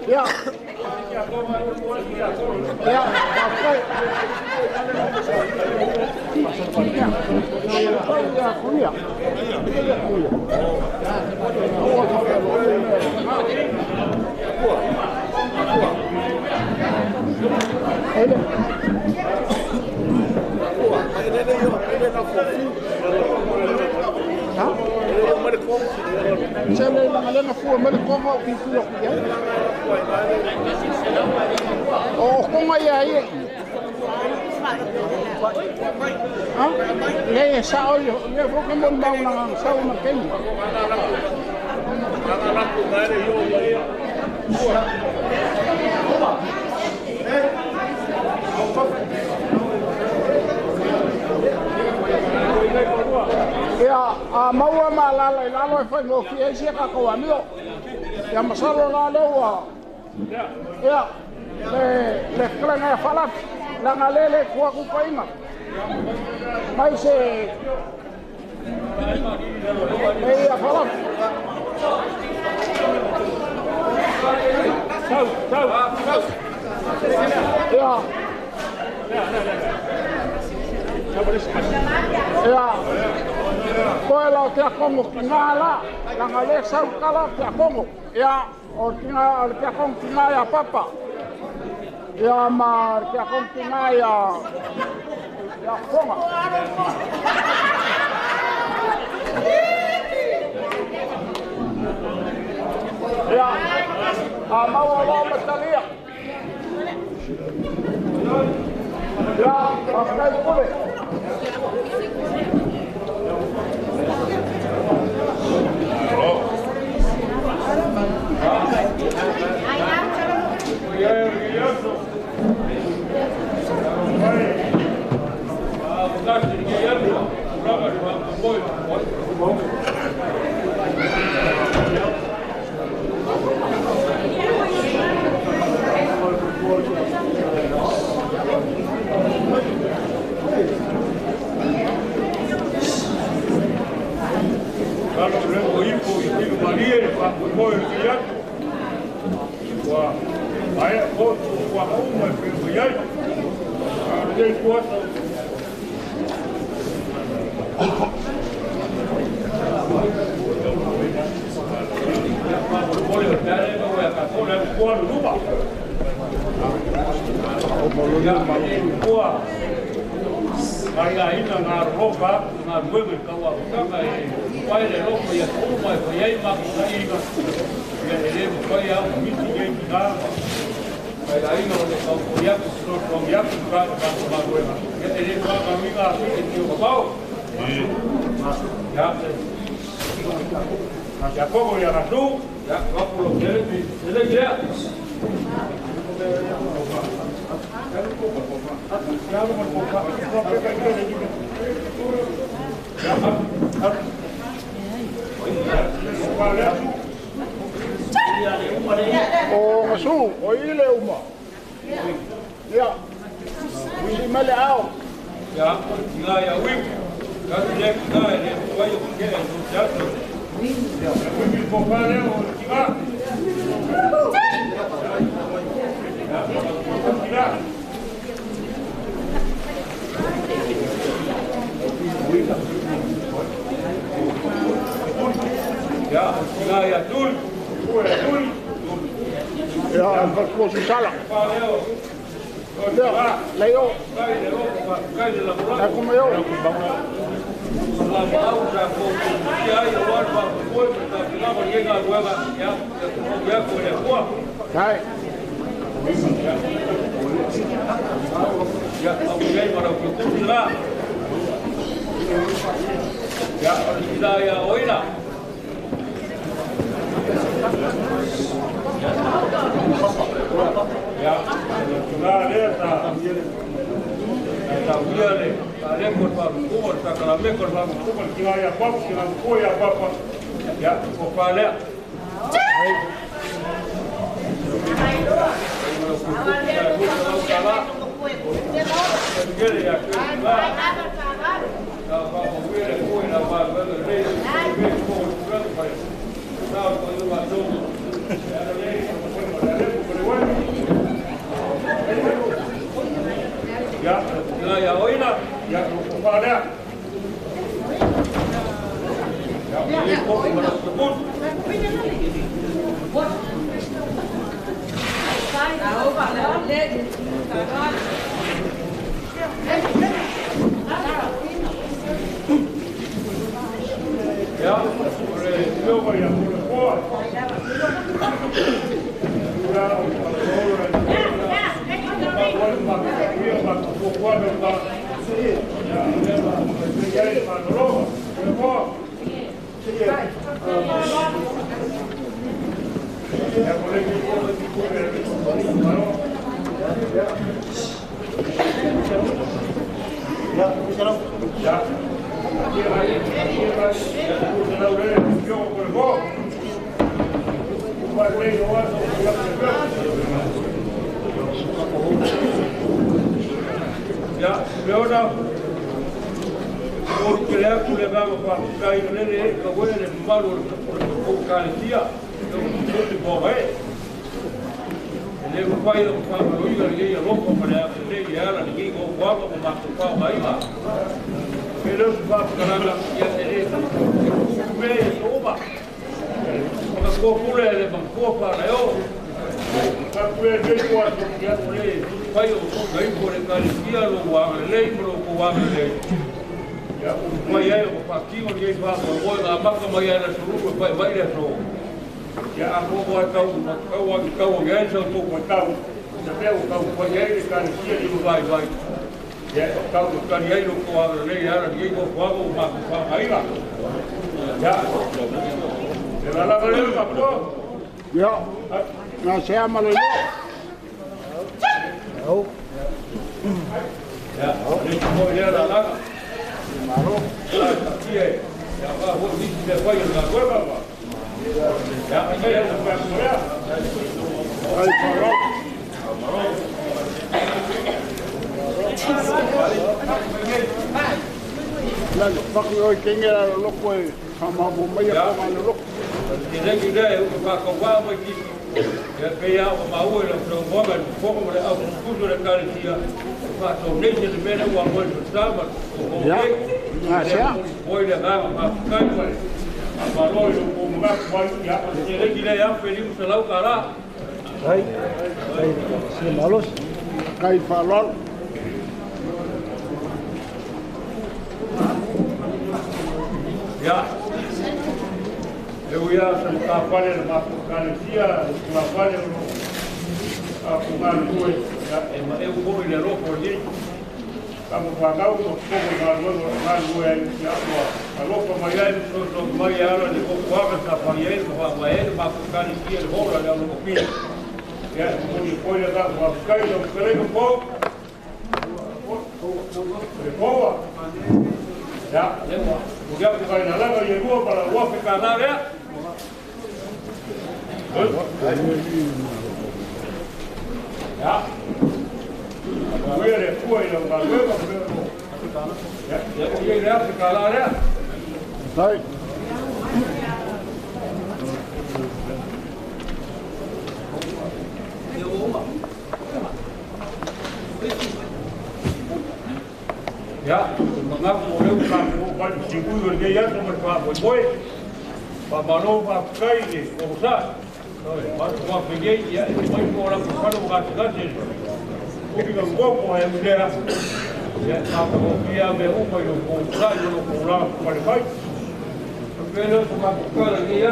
Ia. Ia, faafetai. Ia, Se le langalenga fua mai le konga o ki fua ki ai. O konga ia ia. Ha? Le sa o le fo ke mon mau na sa o na keni. Ia a maua ma lala i lalo e whaingofie ai sia kākou amio. Ia masalo la lea ua. Ia le fetalaiga ia Faalafi leaga lea le tua kupaina. Mai se e ia Faalafi. Ia. Ia. Koe lau te akongo ki ngā la, langa le sau kala te akongo. Ia, o le te akongo ki ngā ia papa. Ia ma te akongo ki ngā ia konga. Ia, a maua loa matalia. Ia, whakakai pule. O ngasu, o ile uma. Ia. Wisi mele ao. Ia, nga ia wik. Ka le nga le wai o ke ya. Ia, wik ko pa le o tinga. Ia, faletua Susala. Ia, lei o. Taku mai o. Kai. Ya, ya oina. Ya, tuna le ta. Ta uia le, ta le ko pa ko ta kala me ko pa ko ki ya pa ki na ko ya pa pa. Ya, ko pa le. Ya, ya oina, ya ko pa le. Ya, ko pa Ya, Ya, leona o ke le aku le ba ba ka i le le ka we le malu o ka le tia o te bo he le ko pai o ka lo i le ia lo ko le le ia la le ko ko ko ma ko pa ba i ba ke le ba ka la ia le me o ba o ko pule le ba ko pa le o ka pule le ko ia le pai o ko ngai ko le ka le tia lo wa le lo ko wa le ya o mai ai o pa ki o ye pa ko o na ma ka mai ai na suru ko pai vai le so ya a ko ko ka u ka wa ka o ye so ko ko ta u se pe o ka u ko ye le ka le tia le vai vai ya ka u ka ye lo ko wa le ya le ko ko ko ma ko pa ai la ya le la la le ka po ya na se ama le ya le ko le la la malo ya ya va ho ni le fai la guerra va ya ya ya ya ai paro la fa ko ke ngera lo ko ma bo mai ko ma lo le ke le o fa ko wa ma ki ya pe ya o ma o le pro mo ma ko ko le au ku le ka le tia fa to ne le me le wa mo sa ma ko ya na sia o le ga ma ka ko ma lo yo ko ma ko ya le ki le ya pe ni se lau kala ai ai se malos kai fa lo ya eu ia sa ka fale ma ko ka le tia ma fale no a ko ma le ya e ma eu ko le ro ko ni ka mo pa ga ko ko ma lo ma lo ya ko a lo ko ma ya no no ma ya lo le ko ko ka sa pa ye ko ma ye ma ko ka le tia le ho la lo ko pi ya ko ni ko le ga ko ka le ko le ko le ko ya le ko ya ko ka la la ye ko para lo que ka la ya ya le ko le ma le ko ya ya ko ye le ka la ya dai ya ma ko le ka ko ba si ku le ya ko ma ko boy pa ma no pa kai le ko sa Oi, ma pe ia e mai ko la ko falo ga ga te. O ki ga ngo ko e mea. Ia ka ko ia me o mai lo ko sa yo lo ko la pa le mai. Pe lo ko ma ko la ia.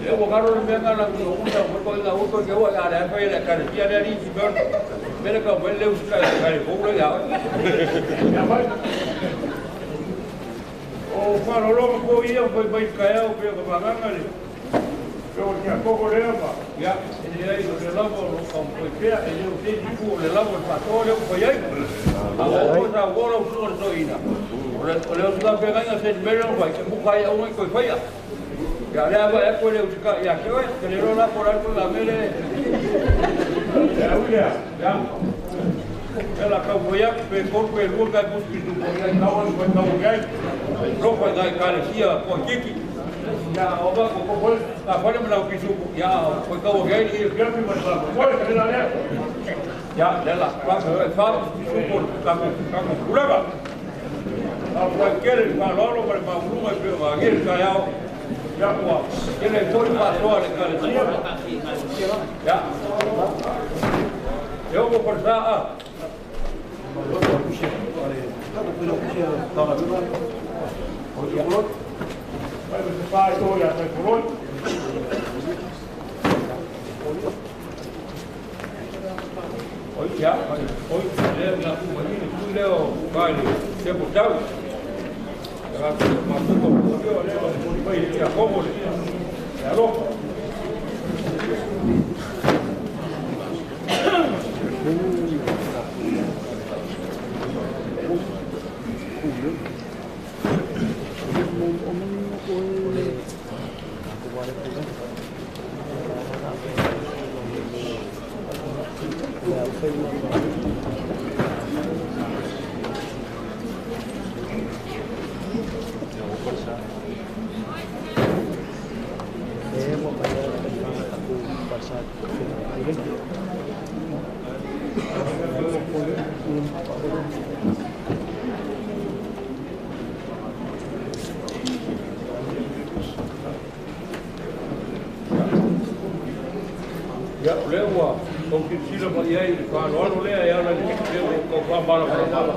E o garo le mea la ko una ko ko la o ko ke o la la fa la ka ia le ri ti ber me ka wel le us ka ka le ko le ya ya mai o fa lo lo ko ia ko mai ka ya o pe ko ba ga le pe o kia ko ko le ba ya e le ai le la ko lo ko ko pe e le o te ti ku le la ko pa to le ko ya a o ko sa o lo su so ina o le o ka pe ga se me lo ba ke mu ka ya o ko fa ya ya le hago ya ko le uka ya que hoy que le rola por algo la mele ya ya ya la ka voy a pe ko pe lu ka bus ki du ko ya ka wa ko ka ya ro ko ga ka le sia ko kiki ya o ba ko ko ka fa le la ki su ya ko ka wa ga ni ya mi ma sa ko le la ya ya le la pa fa su ko ka ka ko la ba a ko ke le ka lo lo pa lu ma pe wa ge ka ya ya wa ke le ko pa so le ka le ya yo ko por sa a ya oi le na ku ni ku le o ka le se ko tau ya ma ku ko yo le o ni pai ya como le ya lo Ya lewa ko ki sila ma ia i ka lo le ia la ni ke ko fa mala mala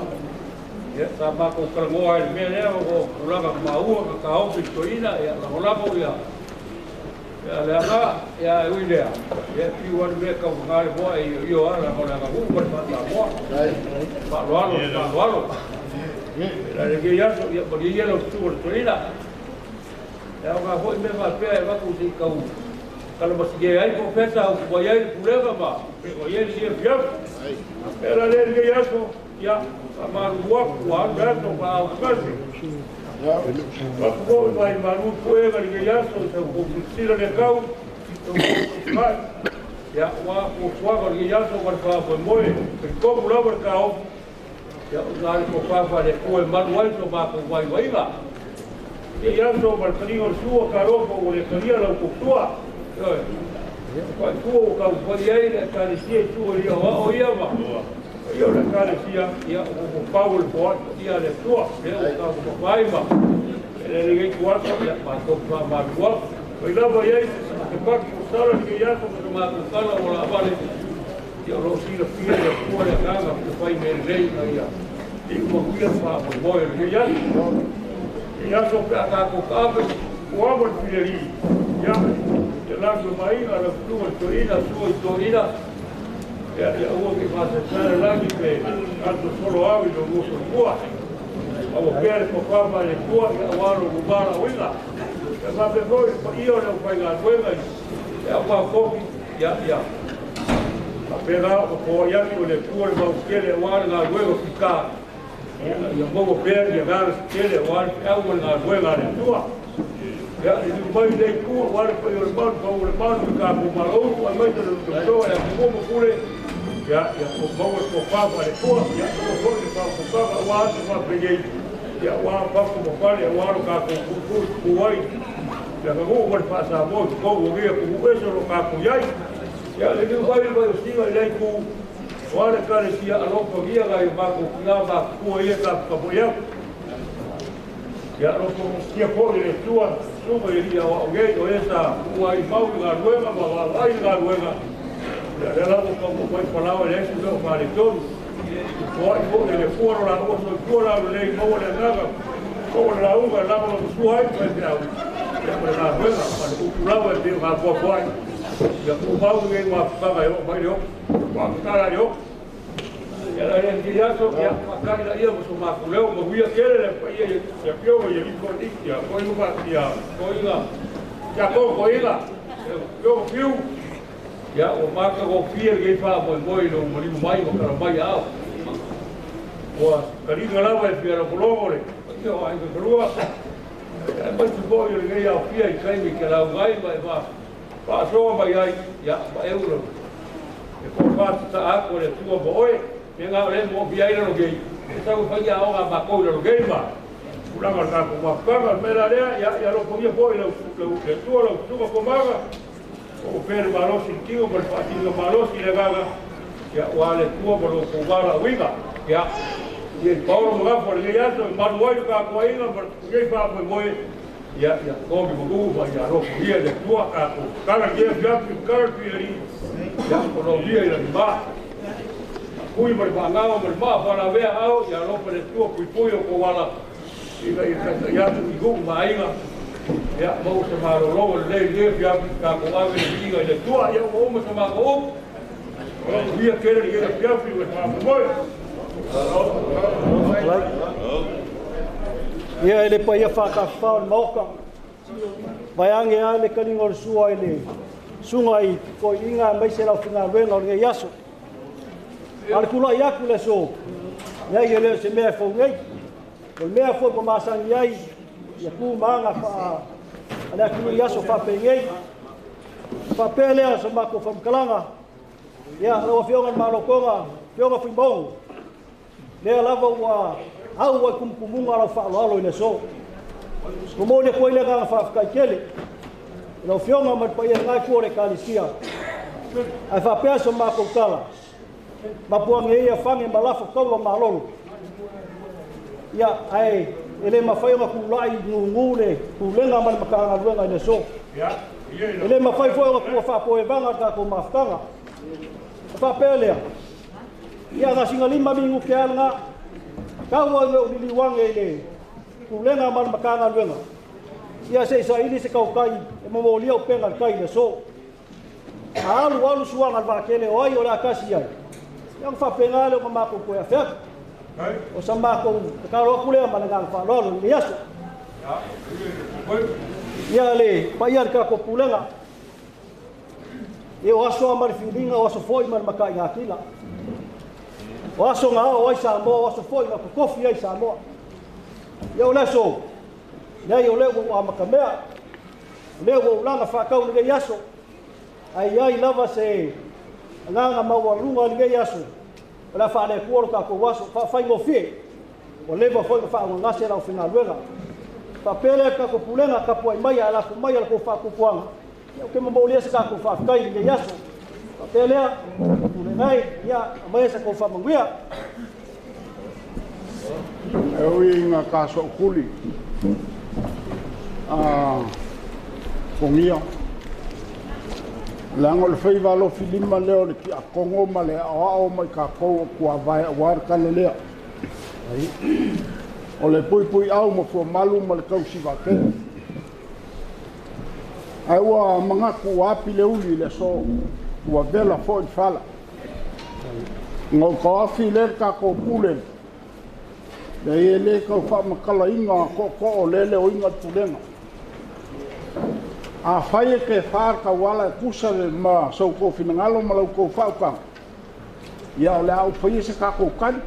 ya sa ma ko ka ngo ai me le o ko la ka ma u ka ka o ki to ina ya la la ko ya ya le ga ya ui le ya pi wa me ka ga le bo ai yo ala ko la ka u ko pa ta bo pa lo lo pa lo la le ke ya so ya por ia lo tu to ina ya ga ho me va pe va ku si ka u kalau masih ai ko festa o ko ai puleva ba ko ai si fiaf era le ke ya so ya ma ruwa wa ga to ba ka si ya ko vai ma ru ko e ga ke ya so se ko sira le kau ya wa ko wa ga ke ya so ga pa mo e ko la ba ka o ya ga ko pa pa le ko ma ruwa so ba ko vai vai ga ya so ba ka ni o su ka ro ko le ka ya la ko tua Ko tu ka ko ia le ka le sia tu ia o ia va. Ia le ka le sia ia o ko Paul po ia le tua le o ka ko vai ma. Le le ke ko ia ma ko pa ma ko. Ko ila va ia te pa ko sala ke ia ko ma ko sala o la vale. Ia ro si le fia le ko le ka ga ko fai me le ia. I ko ia fa mo mo le ia. Ia so ka ka ko ka ko mo le ia. La mai ala tu to ina su to ina ya ya hubo que pasar la que tanto solo ave lo uso tua o per ko pa le tua ya wa lo ba la oiga ya va pe voy io le fai la nueva ya va ko ya ya a pega o ko ya ko le tua le va que le wa la nueva pica ya mo per ya ga que le wa ya la nueva le tua ya ni mai le ku wa le yo le ba ko le ba ka ko ma lo wa mai to to ya ko mo pule ya ya ko ba ko pa pa le ko ya ko ko le pa ko pa wa to pa pe ye ya wa pa ko pa le wa ro ka ko ku ku wai Le aganuu ma le faasamoa i totonu o nei atunuu ese o loo tatou iai. Ia le liu mai le vaiosiga i lea itu o a le Ekalesia alofagia nai o matou tinā matutua ia e taputapuai atu. Ia alofagia foi e le Atua susuga i alii aoao nei o e sa tuua ai mau i galuega ma vaavaai i le galuega. Ia lea lava ua taunuu mai Palau e leai se mea o faaletonu. Foai foi e le Atua lo laua soifua laulelei, maua le agaga, maua le lauga e lagolagosua ai ma faifeau. Ia ma le galuega ma le upu lava e pei ona apoapoai. Ia tumau lenei mafutaga e oo mai le oo. Faafetala i le oo. Ia la le lenei aso, ia faatali laia ma so matou leo, manuia tele le paia i le afioga i alii toeaiina, ia toeaiina ia toeaiina, ia toeaiina, afioga Fiu. Ia ua matagofie lenei faamoemoe i lou maliu mai ma tala mai aao. Ua taliga lava e fia logologo le paia o aiga kalua. Aemaise foi o lenei aofia i taimi e te lauga ai ma e faasoa mai ai, ia ma e ula e toafa atu e le Atua ma oe, me na o le moomia ai lalogei, e sau e fai aoga a matou i lalogei ma tulaga o le tatou mafutaga. O le mea la lea, ia ia alofagia foi lau le Atua lau susuga Pomaga, o pea le malosi i le tino ma le faasiliga malosi i le agaga, ia ua le Atua ma lo outou valaauina. Ia ia i paolo ma gafa o lenei aso e malu ai le tatou aiga ma lenei faamoemoe, ia ia togi manu ma ia alofagia e le Atua tatou tatala lenei afiafi, tatala le Piialii, ia o laulia i lagima. Pui ma le faagaga ma le maa faalavea ao, ia alofa le Atua puipui o kou ala ina ia taitai atu i nuu ma aiga. Ia maua se malologa lelei i lenei afiafi, tatou ave le viiga i le Atua. Ia ua uma sa matou upu. Manuia tele lenei afiafi ma le faamoemoe. Ia e le paia faatafafao o le Maota, vaeage lava le taliga o le sua i le susuga i toeaiina aemaise le aufaigaluega o lenei aso. A o le tulai atu i le aso, leai e le o se mea e fou nei. O le mea foi ua masani ai ia tu ma aga faa a le atunuu i aso faapenei. Faapea lea o se matou faamatalaga, ia lau Afioga i le Malotoga, Afioga Fuimaono, lea lava ua au ai kumukumuga lau faaaloalo i le aso. Momoli atu ai le agaga faafetai tele i lau Afioga ma le paia i lena itu o le Ekalesia. Ae faapea so matou tala, mapuage ia fage ma lafo taula malolo. Ia, ae e le mafai ona tulai gugu le pulega ma le Matagaluega i le aso. E le mafai foi ona tuua faapoevaga le tatou mafutaga. E faapea lea, ia na sina 5 minute lava lena, tau ai lou liliu ane i le pulega ma le Matagaluega, ia se i saili se tautai e momolia upega i le tai i le aso. A alu alu suaga le vaatele o ai o le a tasi ai, ia ona faapena lea ona matou toe afe atu. O sa matou tatalo atu lea ma le agaga faaaloalo i lenei aso. Ia le paia i le tatou pulega, ia o aso lava ma le filiga, o aso foi ma le mataigatila. O aso na ao ai Samoa, o aso foi na totofi ai Samoa. Ia o le aso, leai o lea ua ou amatamea, o lea ua ou laga faatau i lenei aso, ae i ai lava se agaga maualuga i lenei aso, o le a faale-Atua lo tatou aso, faafaigofie, ua leva foi ona faaaaogagase le aufaigaluega. Faapea lea le tatou pulega, tapuai mai ae lafo mai a le tou faatuatuaga, ia ou te momolia se tatou faafetai i lenei aso. Faapea lea, pulega e, ia aumaia se tou faamanuia. E ui ina tasookuli a pogia, leaga o le faiva alofi lima lea o le tiakono ma le aoao mai tatou o tuavae aua le tala lea. O le puipuiau ma fuamalu ma le tausi vaatele. Ae ua manatu ua api le uli i le aso, ua vela foi le fala. Ona ou taofi lea le tatou pule, leai e le tau faamatalaina tootoo o lea le oiga le pulega. Afai e te fa le tauala e tusa ma sou tou finagalo ma lau tou faautaga, ia o le a ou faia se tatou tali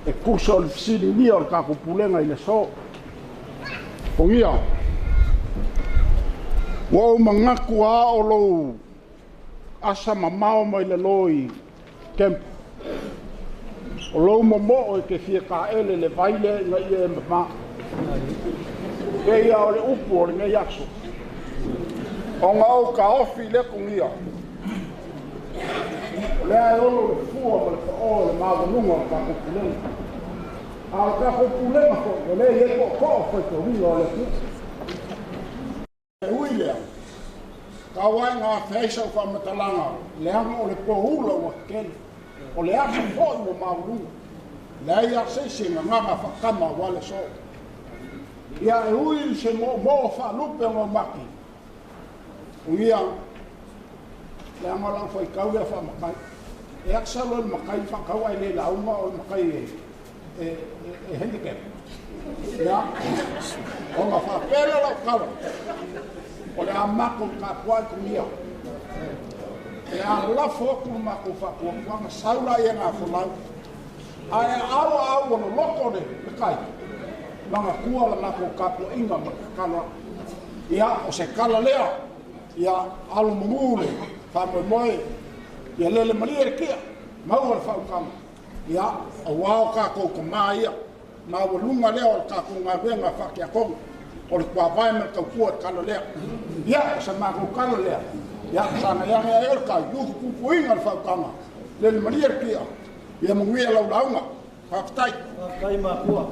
e tusa o le fesiligia o le tatou pulega i le aso. Pogia, ua ou manatu lava o lou asa mamao mai lalo i Temple. O lou momoo e te fia taele le vai lea ina ia e mama. Pei lava o le upu o lenei aso. Ona ou taofi lea togia, o lea e olo le fua ma le paʻō o le maualuga o le tatou pulega. A o le tatou pulega foi, o lea e i ai tootoo faitauina o le atunuu. E ui lea, tau ai ina afea ai sau faamatalaga, leaga o le poula ua tetele, o le aso foi ua maualuga, leai lava se isi e gagaga faatama aua le aso. Ia e ui i se moomoo faalupe o gaumati, uia, leaga o lau faitau lea faamatai. E ata loa le matai faatau ae le lauga o le matai e handicap. Ia, ona faapea lea o lau tala, o le a matou tapuai kunia. O le a lafo atu le matou faatuatuaga, sau laia e gafolau. Ae aau aau ua loloto le tai, manatua la matou tapuaiga ma le tatalo atu. Ia, o se tala lea, ia alo manu le faamoemoe, ia lele malie le tia, maua le faautaga. Ia, auā o tatou tamā ia, maualuga lea o le tatou galuega faatiakono, o le tuavae ma le tautua i le tala lea. Ia, o se matou tala lea, ia, sagai ane ai o le tai, utupupuina le faautaga, lele malie le tia, ia manuia lau lauga. Faafetai. Faafetai makua.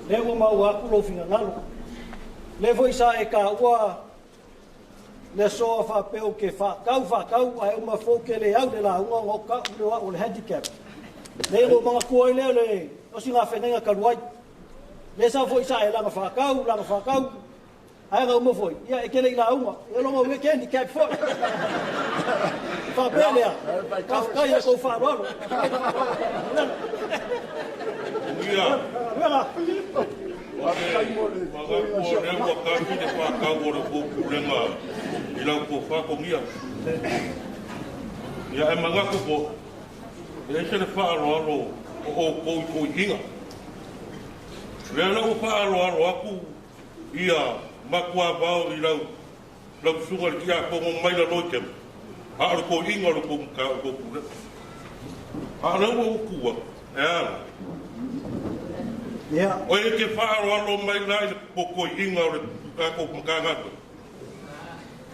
Lea ua maua atu lou finagalo. Lea foi sa e taua le aso faapea ou te faatau faatau ae uma foi ou te le au le lauga ona o tau lea o au o le handicap. Lea ua ou manatua ai lea o le osigafeagaiga talu ai. Lea sa foi sa e laga faatau, laga faatau, ae na uma foi, ia e te le i lauga. Ia lona uiga e te handicap foi. Faapea lea, faafetai i le tou faaaloalo. Ia. Manatu o lea ua tasi le faatau o le tou pulega i lau tofa Togia. Ia, ae manatu foi, e ese le faaaloalo o outou i toeaiina. Lea la ua faaaloalo atu ia matuavao i lau lau susuga i le tiakono mai lalo i Kema, a o le toeaina o le tou tou pulega. A o lea ua ou tu atu, e a la? Ia. O e te faaaloalo mai la i le toeaina o le tatou Matagaluega.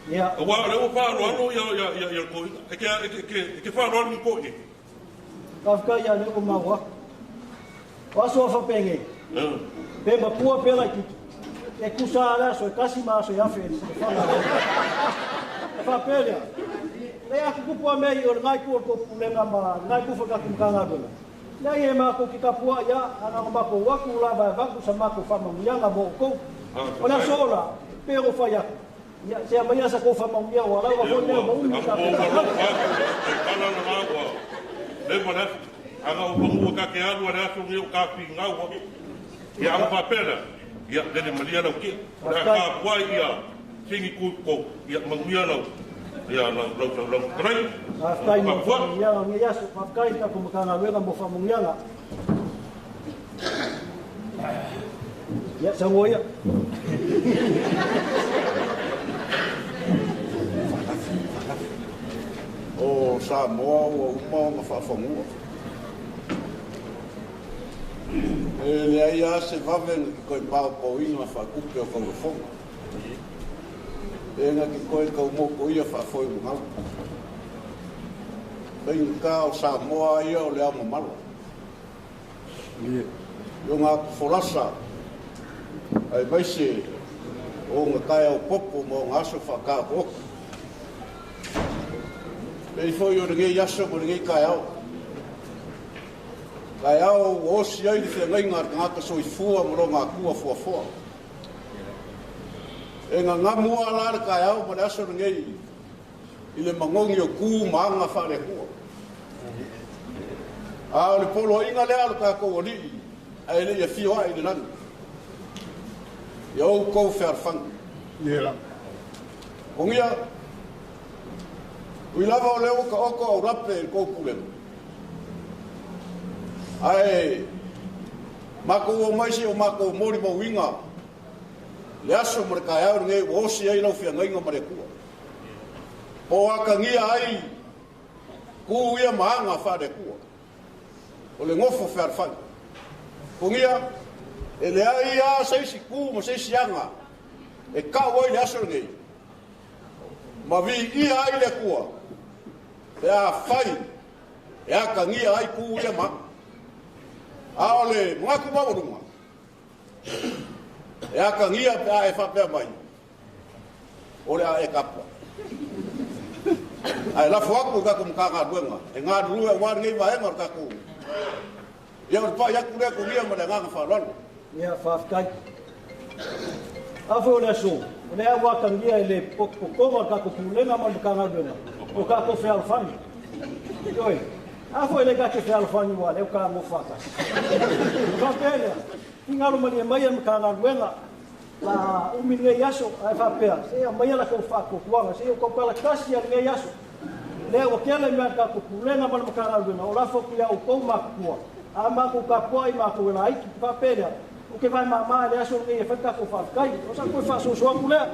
Ia. Aua o lea ua faaaloalo ia ia ia ia le toeaina. E te e te e te faaaloalo i toeaina. Faafetai ia lea ua maua atu. O aso a faapenei, pe matua pe laitiiti, e tusa lava le aso e tasi ma aso e afe i le fana a le Alii. E faapea lea, leai a tutupu lava mea i o lena itu o le tou pulega ma lena itu foi o le tatou Matagaluega, leai e matou te tapuai lava, a na ona matou o atu lava e avatu sa matou faamanuiaga mo outou. O le aso la, pei ona ou fai atu, ia se aumaia sa tou faamanuia ua lava foi lea ua umi Ua tatou ou tatalo. alofa atu, e tala le la ua leva le aso. A na ou pagua ta te alu a le aso lenei o ta finau au. Ia a ua faapea lea, ia lele malia lau tia. O le a Faafetai. tapuai ia sini tu i totonu, ia manuia lau ia lau lau lau lau fetalai. Faafetai mo Tapuai. faamanuiaga o lenei aso. Faafetai i le tatou Matagaluega mo faamanuiaga. Ia, saunoa ia. O Samoa ua uma ona faafanua. E leai lava se vave na te toe paopaoina faatupe o taulafoga. Pe na te toe taumotoia faafoemagau. Faigata o Samoa ia o le ao mamala. I ona atufolasa aemaise o ona taeao popo ma ona aso faataotooto. Pei foi o lenei aso ma lenei taeao. Taeao ua osi ai le feagaiga a le tagata soifua ma lona Atua foafoa. E gagamu lava la le taeao ma le aso lenei i le magogi o tu ma aga faale-Atua. A o le poloaiga lea a lo tatou Alii ae le i afio ae i le lagi. Ia outou fealofani. Ogia, ui lava o lea ua taoto aulape i le tou pulega, ae matou omai se i o matou molimauina le aso ma le taeao lenei ua osi ai lau feagaiga ma le Atua. Po o atagia ai tu ia ma aga faale-Atua o le nofo fealofani. Togia, e leai lava se isi tu ma se isi aga e tau ai le aso lenei, Ma viia ai le Atua pe afai e atagia ai ku ia ma. A o le manatu maualuga e atagia pe a e faapea mai o le a e tapuai. Ae lafo atu i tatou Matagaluega e galulue aua lenei vaega o le tatou. Ia o le pai atu lea Togia ma le agaga faaaloalo. Ia, faafetai. A foi o le aso, o lea ua atagia i le potopotoga o le tatou Pulega ma le Matagaluega o tatou fealofani. Ioe, a foi le tatou fealofani ua lea ua tagofa faatasi. Faapea lea, finagalo malie mai le Matagaluega la umi lenei aso, ae faapea, se i aumaia la tou faatuatuaga, se i ou tautala tasi a lenei aso. Lea ua tele mea a le tatou Pulega ma le Matagaluega o lafo atu ia outou matutua, a matou tapuai matou e laiti. Faapea lea, ou te vae mama i le aso lenei e fai le tatou faafetai. O sa toe faasoasoa atu lea.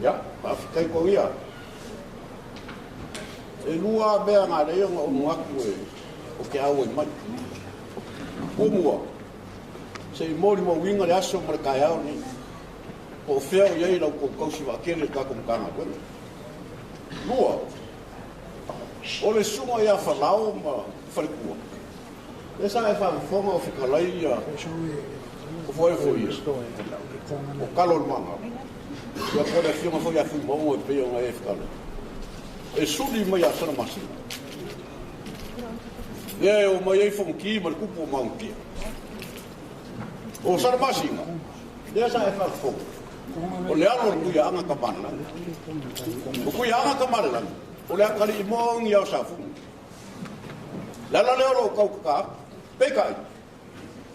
Ia, faafetai Togia. E lua mea na alai ona ou manatu e o te auai mai. Muamua, se i molimauina le aso ma le taeao lenei. Po o fea o i ai lau tou tausi vaatele i le tatou Matagaluega. Lua, o le susuga ia Falao ma Faletua, lea sa e faafofoga o fetalai ia o foe foi ia, o talo o le maga, ia po o le afioga foi ia Fuimaono e pei ona e fetalai, e suli mai ia Salamasina. Lea e o mai ai Fonoti ma le tupu o Maonotia. O Salamasina, lea sa e faafofoga, o le alo o le Tuiaaga Tamalelagi. O Tuiaaga Tamalelagi, o le atalii moa o Safune. Le ala lea o lou tautata atu. Peitai,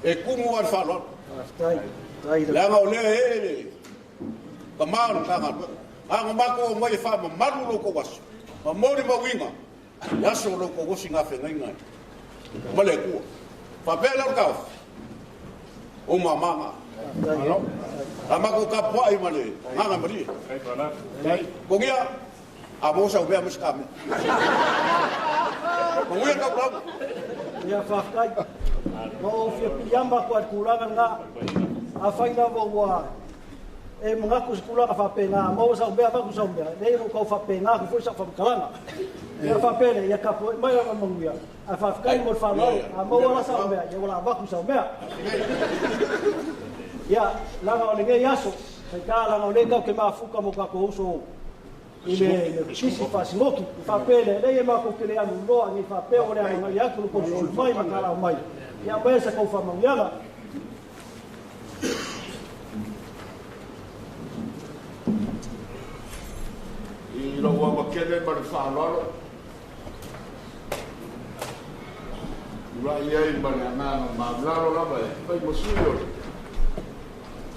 e tumu lava i le faaaloalo. Leaga o lea e ee le tama o le Matagaluega. A na matou omai e faamamalu lo outou aso, ma molimauina le aso o lo outou osi gafeagaiga ma le Atua. Faapea lea o le taofi, o mama na. A matou tapuai ma le agaga malie. Togia, a mo sau mea ma se ta mea. Manuia le tautauga. Ia, faafetai. Ma ou fia piliama atu ai i le tulaga lena. Afai lava ua e manatu i se tulaga faapena, maua sau mea, avatu sau mea, leai ua tau faapena atu foi sau faamatalaga. Ia faapea lea, ia tapuai mai lava manuia, ae faafetai mo le faaaloalo. A maua la sau mea, ia ua la avatu sau mea. Ia, leaga o lenei aso, faita leaga o lea tatou te mafuta mo tatou uso i le pisi faasinoki. E faapea lea, leai e matou te le alu loa, nei faapea ua le alagaia atu lo tou susu mai ma talao mai. Ia aumaia sa tou faamanuiaga. I lou avakele ma le faaaloalo ula'i ai ma le agaga maulalo lava e fai ma sui o le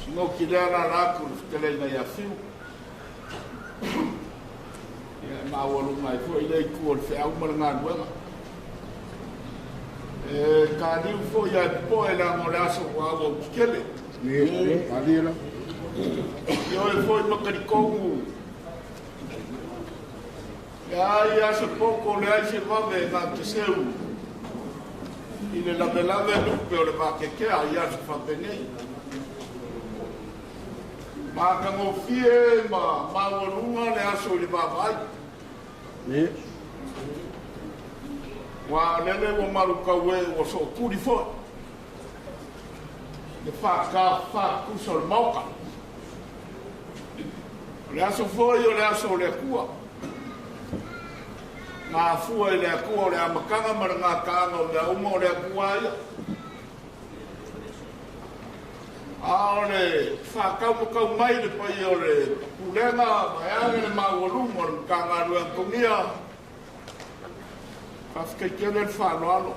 sinoki lea lala atu le fetalaiga ia Fiu. Ia e maualuga ai foi le itu o le feau ma le galuega. E kaliu foi ae popoe leaga o le aso ua auau tetele. Ioe foi ma talitonu e ai a se poko le ai se vave e na te seu i le lavelave lupe o le vakekea i aso faapenei. Matagofie ma maualuga le aso i le vaavaai. Ua lele ua malukau e ua sootuli foi le faakafatusa o le maoka. O le aso foi o le aso o le Atua. Ngā fua i le Atua o le amataga ma le gataaga o mea uma o le Atua ia. A o le whakaumakau mai le pai o le pulega ma e age le maualuga o le Matagaluega Togia. Faafetai tele le faaaloalo.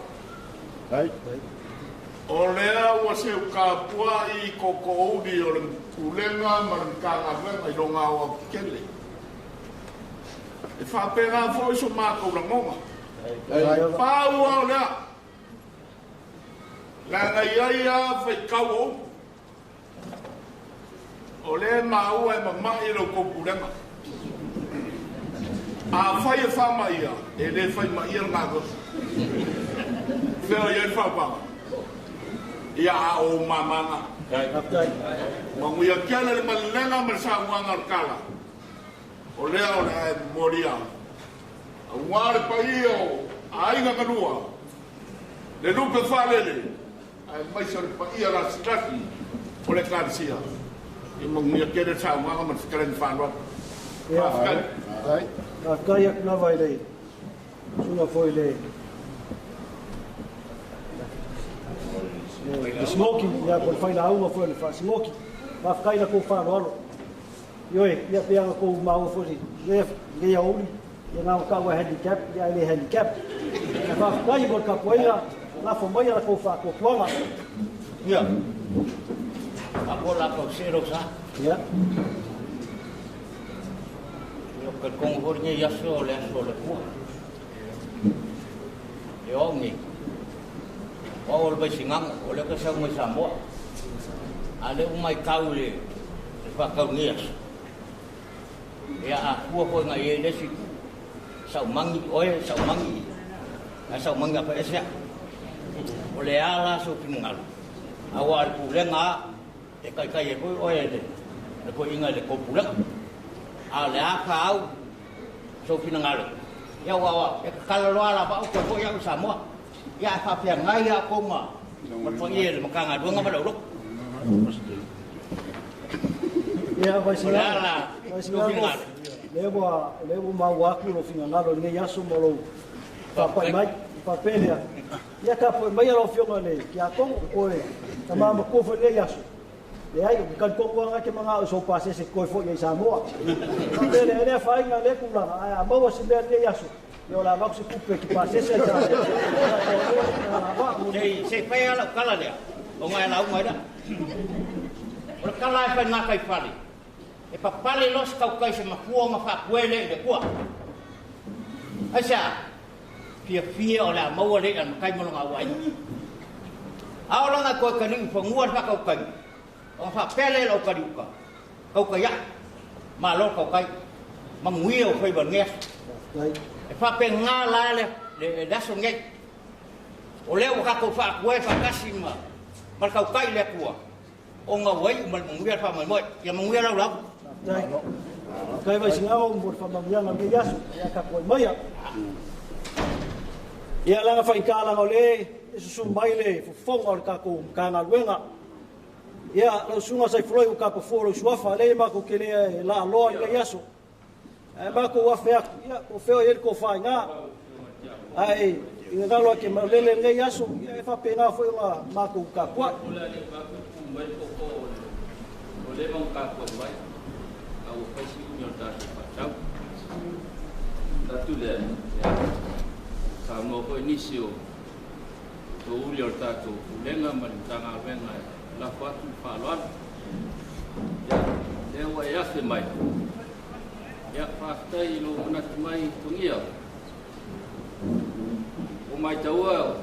O lea ua seu kapua i kokouli o le pulega ma le Matagaluega i loga o autele. E faapena foi so mākou lagoga. Pau o lea. Leaga i ai a faitau o upu. O lea maua e mama'i lau tou pulega. A fai e faamaia, e le faimaia le galuega. Fea o i ai le faupaga. Ia a o mamaga. Manuia tele le malelega ma le saunoaga o le tala. O lea o le a e momolia. Auā le paia o aiga galua, le lupe faalele, aemaise o le paia lasilasi o le Ekalesia. Ia manuia tele le saunoaga ma le fetalaiga faaaloalo. Faafetai. Faafetai atu lava i le susuga foi i le le Smoki, ia po o le failauga foi o le faasimoki. Faafetai i la tou faaaloalo. Ioe, ia pei ona tou maua foi lenei aoauli, ia na ona tau e handicap, ia ae le handicap. Ae faafetai mo le tapuaiga, lafo maia la tou faatuatuaga. Ia. Apo la kau se ro sa. Ia. Ia ka kongo hori ngai aso le aso le pua. E o ngai. O le vai singang o le ka sa mai Samoa. A le umai kau le le whakau ni aso. Ia a kua hoi ngai e lesi sau mangi oe sau mangi. A sau mangi apa esea. O le ala so pinangalo. Aua le pulega e kai kai e hoi oe le le ko inga le ko pulega. A le a ka au so pinangalo. Ia wa e kala loa la ba o ko ia Samoa. Ia fa pia ngai a ko ma. Ma to ie le makanga duanga ma lo. Ia vai singa. Vai singa. Le ua maua atu lo finagalo i lenei aso ma lou faapai mai faapea lea. Ia tapuai mai lau Afioga i le Tiakono, o koe tama matua foi i lenei aso. Leai, o ke talitonu lava e te manao i sou pasese koe foi ai Samoa. Faapea lea, e le afaina lea tulaga, ae a maua se mea i lenei aso, ia o le a avatu se tupe e te pasese ai Samoa. Se i fai lava lau tala lea, ona e lauga ai lea. O le tala e fai gataifale, e papale loa se tautai se matua ona faapue lea i le Atua. Aisea? Fiafia o le a maua le i'a a le matai ma lona auaiga. A oo lana e toe taliu i fanua le faatautai, ona faapea lea i lau taliuta, Tautai aʻe, malo le tautai, manuia ou faiva i lenei aso. E faapena la le aso lenei. O lea ua tatou faapue faatasi ma le tautai i le Atua, ona ua iu ma le manuia le faamoemoe. Ia manuia lau lauga. Faafetai Vaisigano mo le faamanuiaga o lenei aso. Ia tapuai maia. Ia laga faitalaga o le e susu mai le fofoga o le tatou Matagaluega. Ia lau susuga Saifoloi ua tapafua lou suafa, lea matou te le laaloa i lenei aso. Ae matou afe atu, ia po o fea o i ai le tofa i ina. Ae i gagalo ake malele lenei aso, ia e faapena foi ona matou tapuai. O le a le matou tu mai po o leva ona tapuai mai, a ua fai si umi o le tatou faatau. Tatu lea, ia, saunoa foi nisi o touli o le tatou Pulega ma le Matagaluega e lafo atu le faaaloalo. Ia, lea ua e afe mai. Ia, faafetai i lou manatu mai Togia. Ua maitaua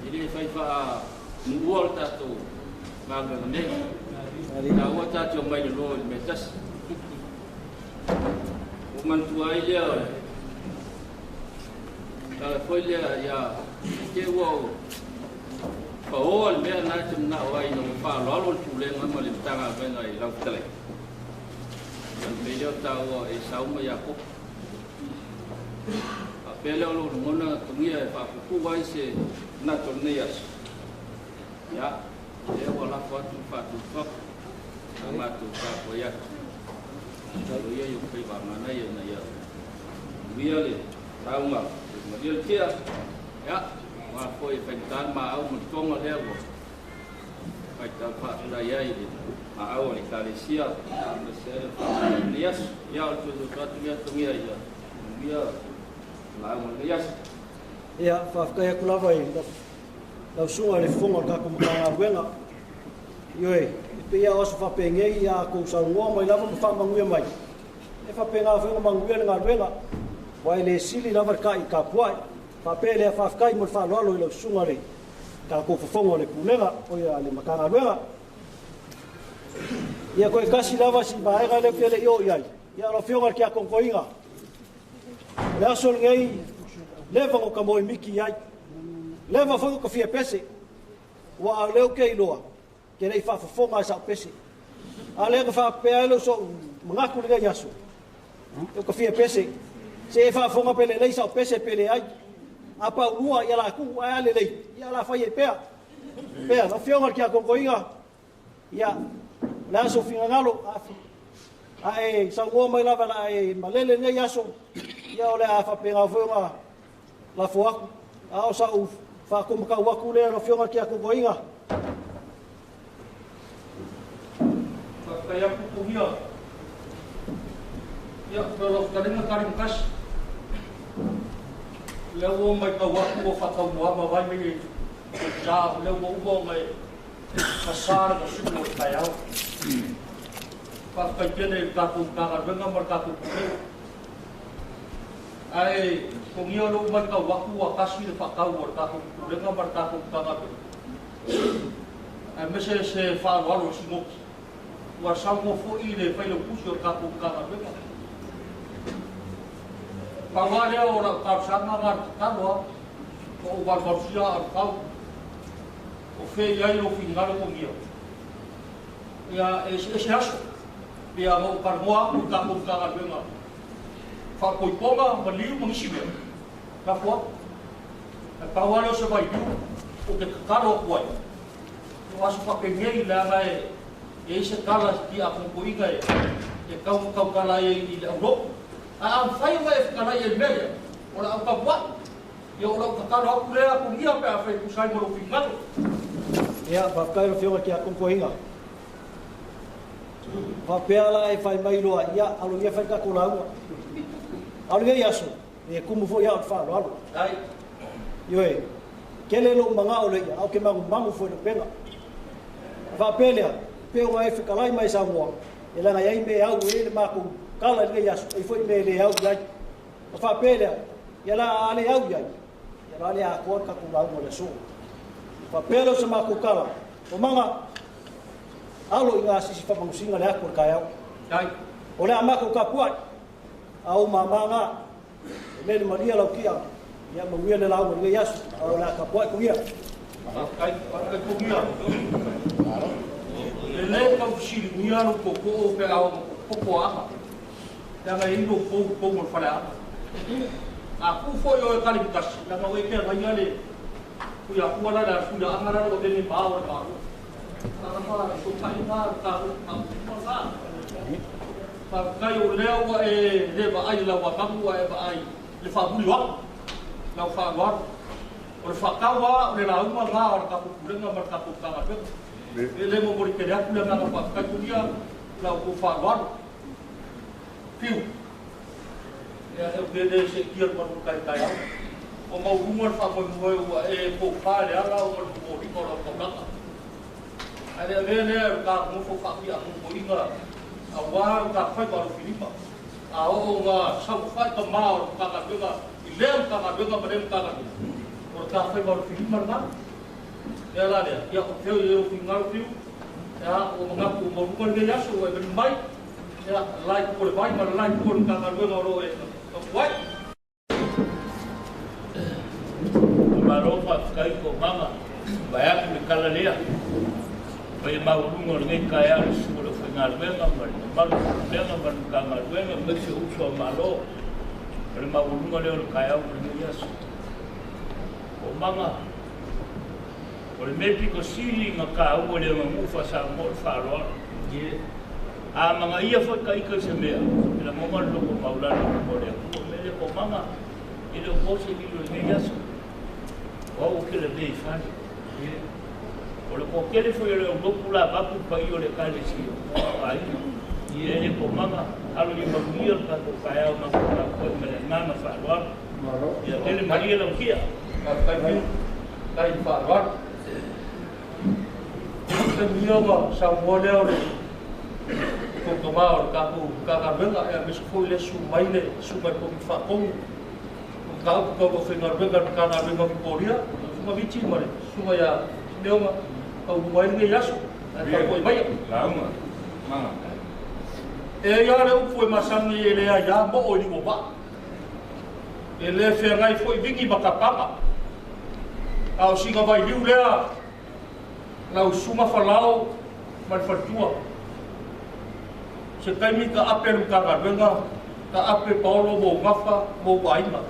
e le fai faamuua le tatou galuega nei. Taua tatou mai le loa i le mea tasi. Ua manatua ai lea o le tala foi lea ia te ua o paoa le mea na te manao ai ina ua faaaloalo le Pulega ma le Matagaluega i lau fetalaiga. Ia le mea lea o taua e Esau ma Iakopo. Faapea lea o lou lagona togia e faapuupuu ai se manatu o lenei aso. Ia, lea ua lafo atu le faatuatuaku a matou tapuai atu. Tatalo ia i ou faiva manaia ina ia manuia le lauga, manuia le tia. Ia, aua foi e faigata le maau ma le toga lea ua faitau faafetai ai i le maau a le Ekalesia, aemaise ai o le faamanuia i lenei aso. Ia, o le toe atu lea togia ia manuia le lauga i lenei aso. Ia, faafetai atu lava i lau susuga i le fofoga o le tatou Matagaluega. Ioe, e pei lava o aso faapenei ia a outou saunoa mai lava ma faamanuia mai, e faapena foi ona manuia le galuega, aua e le sili lava le ta'i tapuai. Faapea lea, faafetai mo le faaaloalo i lau susuga i le tatou fofoga o le Pulega, o ia le Matagaluega. Ia toe tasi lava si vaega lea ou te le i oo i ai, ia lau Afioga i le Tiakono Toeaina, o le aso lenei, leva ona ta moemiti i ai, leva foi ona ta fia pese, ua a o lea ou te iloa, te le i faafofoga i sau pese. A lea na faapea ai lea o sou manatu lenei aso, e ka fia pese. Se e faafofoga pe lelei sau pese pe leai. A paulua ia la tuu ae a lelei, ia la fai e pea. Pea, lau Afioga i le Tiakono ia, o le aso finagalo, a e saunoa mai lava la e malele lenei aso, ia o le a faapena foi ona lafo atu. A o sau faakomakau atu lea lau Afioga i le Tiakono. Faafetai atu Kugia. Ia, o lau fetalaiga Kalimatasi. Lea ua matau atu ua faataumuama vai mai e sa, o lea ua uma ona e sasā le masumu o le taeao. Faafetai tele i le tatou Matagaluega ma le tatou Pulega. Ae togia lou matau atu ua tasi le faatau o le tatou Pulega ma le tatou Matagaluega. Aemaise se faaaloalo i Sinoti. Ua saunoa foi le failautusi o le tatou Matagaluega. Pau lava lea o lau talosaga na o le tatalo lava, o ou valuvalusia aa o le tau, o fea i ai lou finagalo togia. Ia, e eseese aso, pei ona ou talanoa atu i le tatou Matagaluega faapoipoga ma liu ma nisi mea, lafo atu. Ae pau lava lea o se vailiu ou te tatalo atu ai, o aso faapenei leaga e i ai se tala tiakonotoina e tau ma tautala ai i le aulou. Ae a mafai ona e fetalai ai i le mea lea, o le a ou tapuai. Ia o lau tatalo atu lea Togia pe afai e tusa ai ma lou finagalo. Ia, faafetai lau Afioga i le Tiakono. Faapea la e fai mai loa, ia, alo ia fai le tatou lauga. A o lenei aso, e tumu foi au i le faaaloalo. Ioe, tele lou manao le ia, a ou te magumagu foi i le upega. A faapea lea, pei ona e fetalai mai Samoa, e leaga e i ai mea e au i ai le matou tala i lenei aso, e i ai foi mea e le au i ai. A faapea lea, ia la a le au i ai, ia la le atoa le tatou lauga o le aso. Faapea lea o se matou tala, o maga, alo i ngā sisi whamanusinga le atu o le taeao. O le a matou tapuai, a o mamā ngā, e lele malia lau kia, ia manuia le lauga i lenei aso, a o le a tapuai Togia. Faafetai, faafetai Togia. E le tau fesiligia lou tootoo pe a oo ina popo aga. Leaga e i ai lou pou i totonu o le faleaga. A tuu foi oe Kalimatasi, leaga o e te agaia le Tuiatua la le Fuiaaga la lo avege ma ao o le Malo. Tala ma fesootai lena le tatou mataupu lena. Faafetai o lea ua e le vaai i lau atamu ua e vaai i le faamuli o atu, lau faaaloalo. O le faatau lava o le lauga lena o le tatou Pulega ma le tatou Matagaluega. E le momoli tele atu le agaga faafetai Togia i la outou faaaloalo. Fiu. Ia, e ou te le seetia le malu taetaeao. Ua maualuga le faamoemoe ua e tofa i le ala ma le momoliga o lau taulaga. Ae le avea lea e lo ta nofo faapiakokoina aua lo ta faiva alofilima. A oo ina saofai tama o le Matagaluega i lea Matagaluega ma lea Matagaluega, o le ta faiva alofilima lena. Lea la lea, ia o fea i ai lou finagalo Fiu, ia ua manatu ua maualuga lenei aso ua e maliu mai, ia le la itu o le vai ma le la itu o le Matagaluega o lo o e tautua ai. Faamalo faafetai Toomaga, vaeatu le tala lea. Paia maualuga o lenei taeao i le susu o le aufaigaluega ma le mamalu o le Pulega ma le Matagaluega aemaise o uso a Malo. O le maualuga lea o le taeao ma lenei aso. Toomaga, o le mea pito sili ona taua i le aganuu faa-Samoa o le faaaloalo. A amanaia foi ta ita i se mea, e lagona le loto maulalo i luma o le Atua. O le mea lea Toomaga, e le o po se lilo i lenei aso. O au ou te lavea i fale. O le toatele foi o le aulotu la vaeatu le paia o le Ekalesia o aiga. Ia e le Toomaga, alo ia manuia le tatou taeao matou tapuai ma le agaga faaaloalo. Ia tele malie lau kia. Faafetai Fiu, faafetai i le faaaloalo. O le taimi ia ona saunoa lea o le tootoomaa o le tatou Matagaluega aemaise foi le susu mai le Susuga i le Komiti Faatonu o Mataupu Tau Aufaigaluega a le Matagaluega o Vitoria, lau Susuga Viti ma le Susuga ia Simeona, taunuu ai lenei aso ae tapuai maia. E ai lava le upu e masani e leai lava moo i liu o vaa. E le feagai foi vigi ma tapaga. A o sina vailiu lea lau Susuga Falao ma le faletua. Se taimi ka ape le Matagaluega, ka ape paolo mo gafa mo aiga.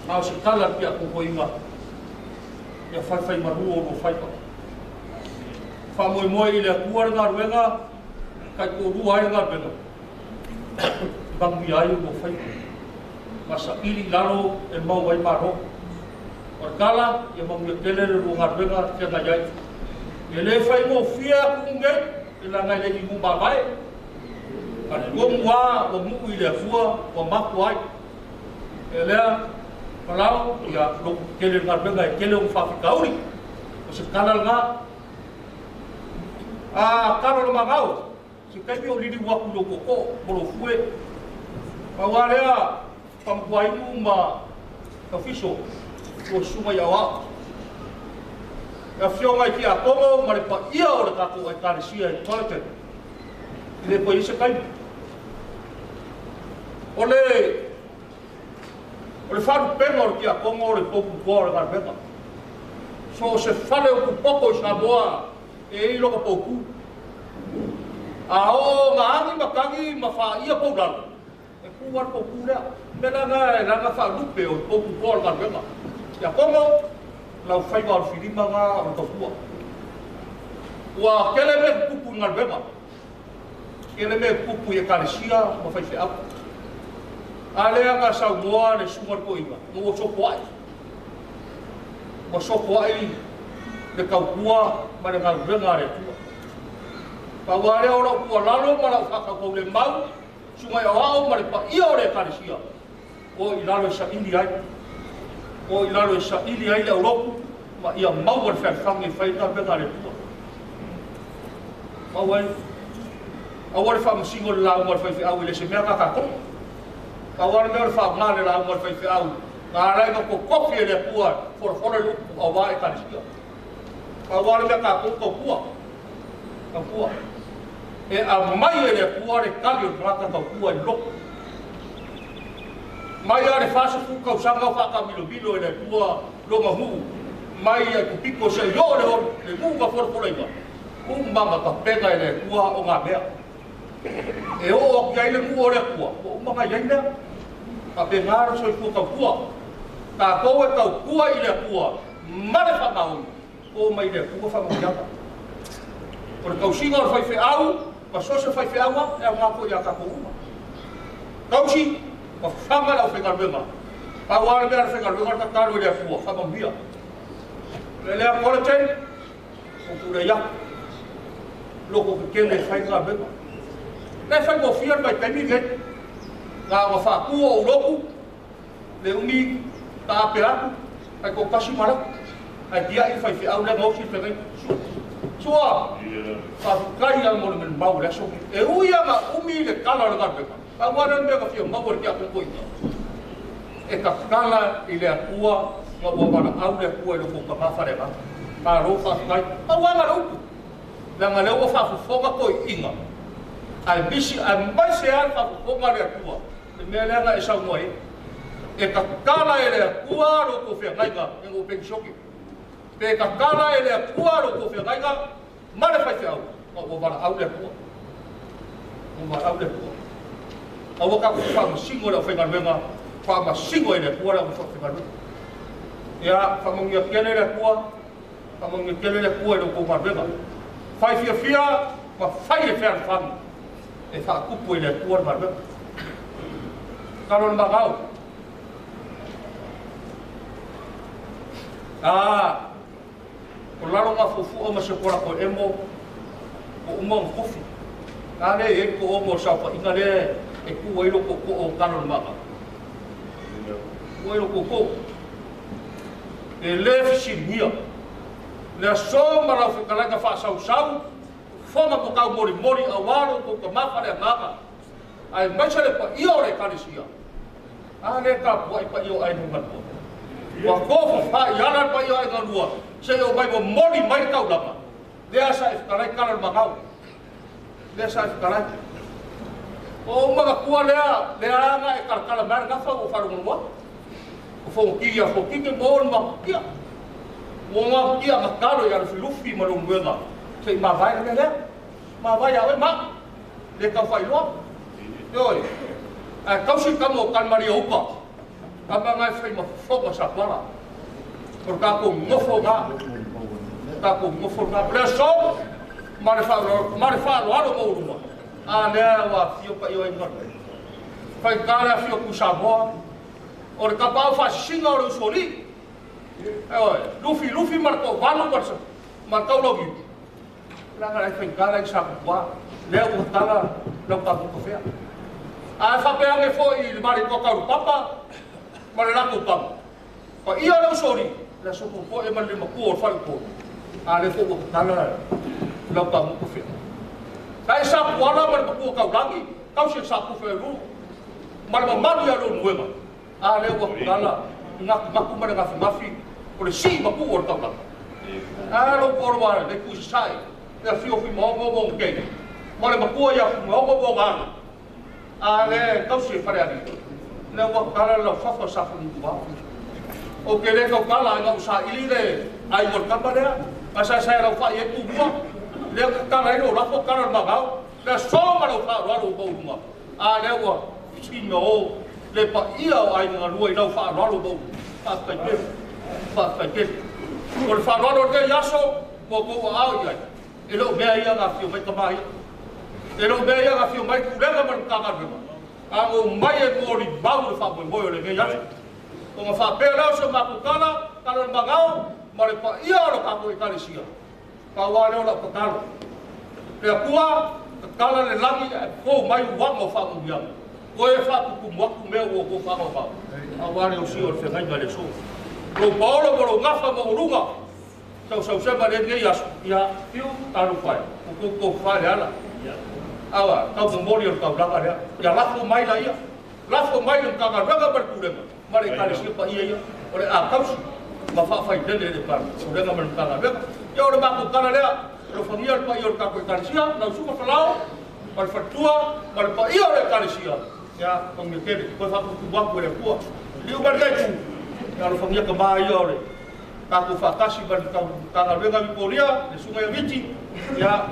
Ma o se tala le piakokoiga ia faifaimalua o lo faiva. Faamoemoe i le Atua le galuega, taitoalua ai le galuega, manuia ai o lo faiva. Ma saili i lalo e mau ai malo. O le tala, ia manuia tele le lua galuega feagai ai. E lē faigofie atu nei, e laga e le i mumavae. A le tonu lava ua nuu i le Atua ua matua ai. E lea, palau, ia lotu tele le galuega e tele ona faafitauli. O se tala lena. A talo le magao, se taimi o liliu atu i lou tootoo ma lou fue. Pau lava lea, faamantuainu ma Taufiso, ua susuga i aoao. E afioga i tiakono ma le paia o le tatou Ekalesia i Collagen, e le toe i ai se taimi. O le o le faalupega o le tiakono o le poututoa o le galuega. So o se fale o tupoto i Samoa e i ai lona poutu. A oo ga agi matagi ma faaia poulalo, e tu lava le poutu lea. O le mea la lena e laga faalupe o le poututoa o le galuega. Tiakono, lau faiva o le filima lena o le tautua. Ua tele mea tutupu i galuega. Tele mea tutupu i Ekalesia ma faifeau. A lea na saunoa le susuga i le toeaina, na ua sopoai. Ua sopoai le tautua ma le galuega a le Atua. Pau lava lea o lau tuualalo ma lau faatautaulemau, susuga i aoao ma le paia o le Ekalesia, o i lalo e saili ai. O i lalo e saili ai le aulotu ma ia maua le fealofani e fai ai le galuega a le Atua. Maua ai. Aua le faamasino i le lauga a le faifeau e le o se mea na tatou. Pau lava le mea o le faaaoga le lauga a le faifeau na ala ai ona totofi e le Atua e folafola le upu aua Ekalesia. Pau lava le mea tatou tautua. Tautua. E aumai e le Atua le tali o le tagata tautua i le lotu. Mai lava le 40 tausaga o faataamilomilo e le Atua lona nuu mai Aikupito seia oo le le nuu na folafolaina, uma na tapena e le Atua o nā mea. E oo atu i ai le nuu o le Atua, ua uma ona i ai mea. Faapena le soifua tautua. Tatou e tautua i le Atua ma le faamaoni, oo mai i le Atua faamaoniaga. O le tausiga o le faifeau ma so o se faifeau lava, e aoga foi ia tatou uma. Tausi ma faga le aufaigaluega. Pau lava le mea a le faigaluega o le tatalo i le Atua, faamanuia. O le lea collagen, ua tulai atu. Loko tetele e fai le galuega. O la e faigofie le vaitaimi lenei. Na ona faatu o ou lotu, le umi taape atu, taitoatasi ma latu. Ae tiai le faifeau lea na osi le feagaiga. Sua. Sua! Faafetai lava mo le maumau o le aso lenei. E ui lava na umi le tala o le galuega, pau lava lea o le mea na fia maua i le tiakono toeaina, e tatala i le Atua ma ua valaau le Atua i lo tou tama faaleagaga. Malo faafetai. Pau lava na o le upu, leaga o lea ua faafofoga toeaiina, ae misi aemaise lava le faafofoga a le Atua, le mea lea na e saunoa ai. E tatala e le Atua lo tou feagaiga ina ua penisione. Pe tatala e le Atua lo tou feagaiga ma le faifeau, ma ua valaau le Atua. Ua valaau le Atua. Aua tatou te faamasino i le aufaigaluega, faamasino e le Atua le aufaigaluega. Ia, faamanuia tele le Atua, faamanuia tele le Atua i lo outou galuega. Fai fiafia ma fai le fealofani e faatupu e le Atua le galuega. Tatalo le magao. A, o lalo na fuafua ma se polako e emo, ua uma ona tofi. A lea e i ai le to'ono o le saofaiga lea e tu ai lo tootoo o talo le magao. Tu ai lo tootoo. E lē fesiligia. Le aso ma lau fetalaiga faasausau, fofoga mo taumolimoli auā lo outou tama faaleagaga, aemaise le paia o le Ekalesia. A lea e tapuai paia o aiga galua. Ua tofafa i ala le paia o aiga galua seia omai momoli mai le taulaga. Lea sa e fetalai tala o le magao. Lea sa e fetalai. O ou manatua lea, lea na e talatala mai le gafa ua ou faalogologo atu. O Fonoti ia Fotike mo le mafutia. Ua mafutia na talo ia Lufilufi ma Leulumoega se i mavae le mea lea. Mavae ia oe ma. Le tau whailoa. Ioe. A kausi kamo o Kalmaria upa. Kama ngai whai mafofoga sa pala. O tākou ngofo ngā. Tākou ngofo ngā. Lea so, mare whaaloalo mo uruma. A lea wa fio pa ioe ngaro. Whai kāre a fio ku Samoa. O le kapau whasisinga o le usoli. Ioe, lufi, lufi mar ko valu mar kaulogi. Langa lai whai kāre i sa kukua. Lea ua tala lau kapuka whea. A whapeange fo i le mare ko kauru papa, ma le lako kama. Pa ia lau sori, la sopo po e ma le maku o whai ko. A le fo ua tala lau kamuka whea. Kai sa kuala ma le maku o kaurangi, kau se sa kuwhea ru, ma le mamalu ia lau nuema. A le ua tala ngaku ma le ngafi ngafi, o le si maku o le kaurangi. A lau koro le kusi sai, le fio fi maongo mo ngkei. Ma le makua ia fi maongo mo ngana. A le kausi e whare ani. Le ua kala lau whawha sa whanukua. O ke le kau kala ai ngau sa ili le ai mo kama lea. A sa sa lau whai e kūmua. Le kala ilo lafo kala le magau. Le so ma lau wha roalo o mauruma. A le ua sina o le pa ia o ai ngā rua i lau wha roalo o mauruma. Whāwhai kere. Whāwhai kere. O le wha roalo o te iaso, mo kou au i ai. E leo mea ia ngā whio mai kamahi. E leo mea ia ngā whio mai kurenga ma le kāngarwema. A ngō mai e mōri mau le wha moe o le ngei aso. O ngā whapea leo se mākou kala, kala le mangao, ma le pa ia o le kākou e kalesia. Ka wā leo lau kakalo. Le akua, kakala le langi e pō mai uanga o wha muianga. Koe e wha kuku mea ua kō whanga o whao. A wā leo si o le whengainga le so. Lou paolo mo lou gafa ma uluga. Sau sau se ma le nei aso. Ia fiu talu fai. O koukou fale ala. Awa, tau momoli o le taulaga lea. Ia lafo mai la ia. Lafo mai le matagaluega ma le pulega. Ma le ekalesia paia ia. O le akausi. Ma faafailele le pulega ma le matagaluega. Ia o le matou tala lea. Alofagia le paia o le tatou ekalesia. Lau suka falao. Ma le faletua. Ma le paia o le ekalesia. Ia, manuia tele. Koe faaputupu atu e le Atua. Liu ma le gaitu. Ia alofagia ka maa ia o le tatou faatasi ma le matagaluega Vipolia, le suga ia Viti, ia,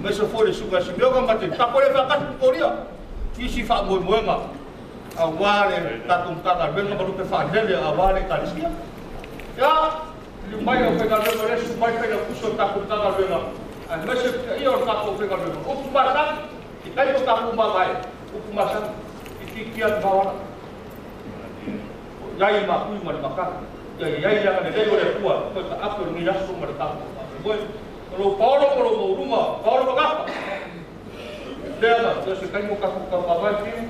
maise foi le suga Simeoga ma te tapo le faatasi Vipolia. Isi faamoemoega auā le tatou matagaluega ma lupe faalele auā le ekalesia. Ia, liu mai au faigaluega le su mai failautusi o le tatou matagaluega, aemaise ia o le tatou faigaluega. Upu masani, i tai o tatou mavae, upu masani, i titia le mauala. Iai makui ma le makaka. Ia iai le agalelei o le Atua, koe taape o lenei aso ma le tatou faamoemoe. O lou paolo ma lou mauluga, paolo magafa. Lea na, ia se taimi o tatou taumavae fiu,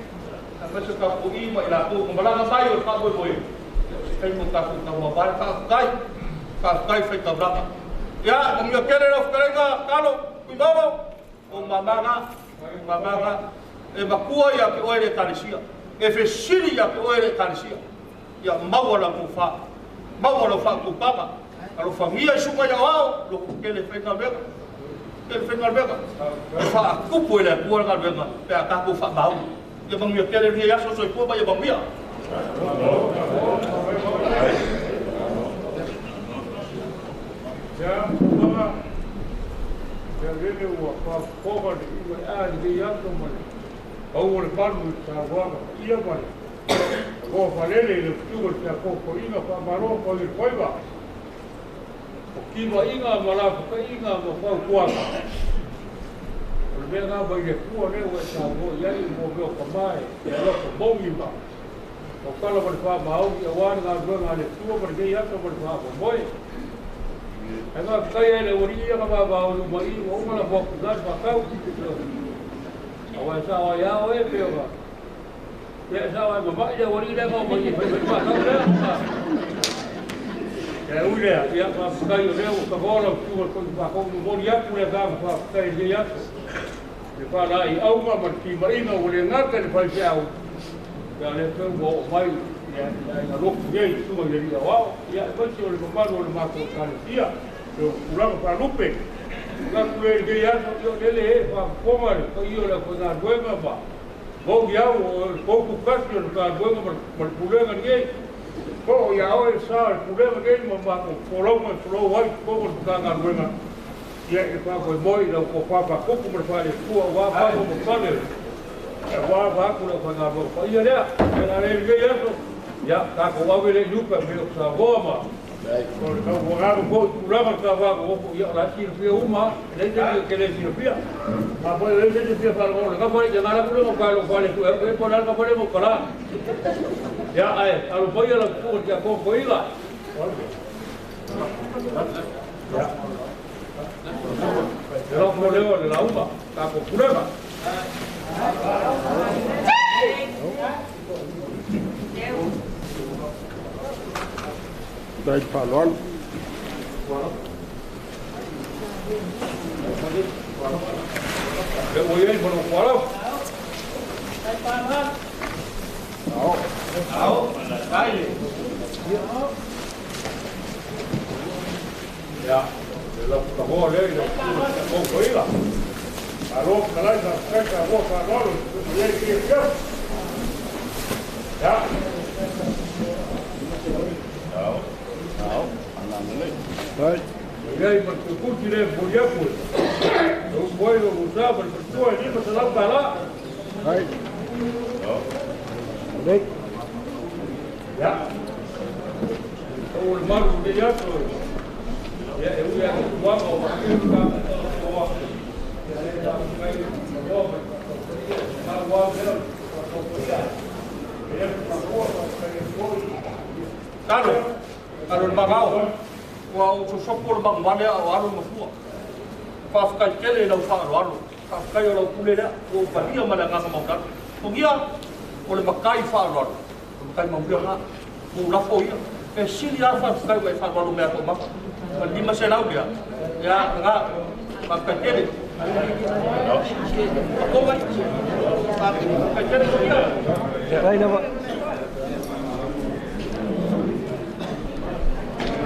aemaise tatou i ma i latou ma malaga mai o le faamoemoe. Ia se taimi o tatou taumavae, faafetai, faafetai faitaulaga. Ia, manuia tele lau fetalaiga, talo, kuimaolo, o mamaga, mamaga, e makua ia te oe le ekalesia, e fesili ia te oe le ekalesia. Ia maua lau tofa, maua lau faatupapa, alofagia i suka ia ao, lo kele faigaluega, kele faigaluega. E faatupu e le Atua le galuega, pe a tatou faamaunu. Ia manuia tele lenei aso soifua ma ia manuia. Ia, tulaga, ia lele ua faafofoga le iu e a lenei aso ma le pau o le malu i le sauaga paia ma le Ko whalele i le futuga le wheakōkoinga whaamaro ko i le whaiwa. O kiwa inga ma la whakainga ma whaukuanga. O le mea ngā mai le kua leo e tā mō iai mō meo kamae e alofa mongi ma. O kala ma le whaamaongi a wāna ngā ruanga le tua ma le ngei ata ma le whaamomoe. Hei ngā whakai ai le wari ia ngā wā uma i wa uma la whaku ngā whakau. A wai sa wai ao e peo ngā. Ia sa wai mama'i le wari le ngā mai whai whai whakau lea. Ia ui lea, ia whakakai o leo o kavola o tua koi whakau mori atu le ngā whakakai le atu. Le whāla i aunga ma le timainga o le ngata le whai whiau. Ia le tau wa o mai ia ngā loku nei tunga i le ria wao. Ia e maisi o le mamalu o le mātou kalesia. Le kulanga whalupe. Ngā kue le ngei atu i o lele e whakaponga le whai o le whangaruenga ma. Mōgi au o le kouku kasi o le kāruenga ma le pulenga nei. Ko ia oe sa le pulenga nei ma mātou polaunga e folau ai kongo le kāngaruenga. Ia i le faamoemoe i lau tofa faakupu ma le faalefua aua pago ma pale aua vaaku le aufaigaluega paia lea. Ia o le a le lenei aso, ia tatou ave lea i lupe a mea o Samoa ma o le taufuagaga foi i tulaga o le tavaga ia o la e silafia uma lava, e leai se mea e te le silafia. Afai o i ai se isi e fia faalogologo i le gafa, ia na ala atu lea gauta i lou fale e sue atu i ai po o le a le gafa lea e gauta la. Ia ae alo maia lau susuga i le tiakono toeaina. Ia. Le lafo lea o le lauga, tatou pulega. Faafetai le faaaloalo. Lea ua i ai ma lou fualaau. Ia, le lafutagoa lea i lau susuga i le Tiakono Toeaina. Malo fetalai, faafetai Samoa faaaloalo i ai i lenei afiafi. Ia. Ua i ai ma le tuputi lea e momoli atu e le upu ai lou sa ma le faletua e $500. Ia, o le malu o lenei aso, ia e ui lava i tulaga o matiu sa faataoto atu, ia lea sa faafetai le Samoa ma le faatautaia, e tatau lava mea o le faatautaia. E le mafua faafetai atu foi. Talo, talo i le vagao, ua ou sosopo le manuvale a o alo le mafua. Faafetai tele i lau faaaloalo, faafetai o lau pule lea, ua ou talia ma le agaga maualalo. Togia, o le matai faaaloalo, o le matai manuia lena, ua ou lafo ia. E sili lava le faafetai ua e faaaloalo mai ia Toomata. Ma le 500 lea, ia lena, faafetai tele. Faafetai tele Togia. Faafetai lava.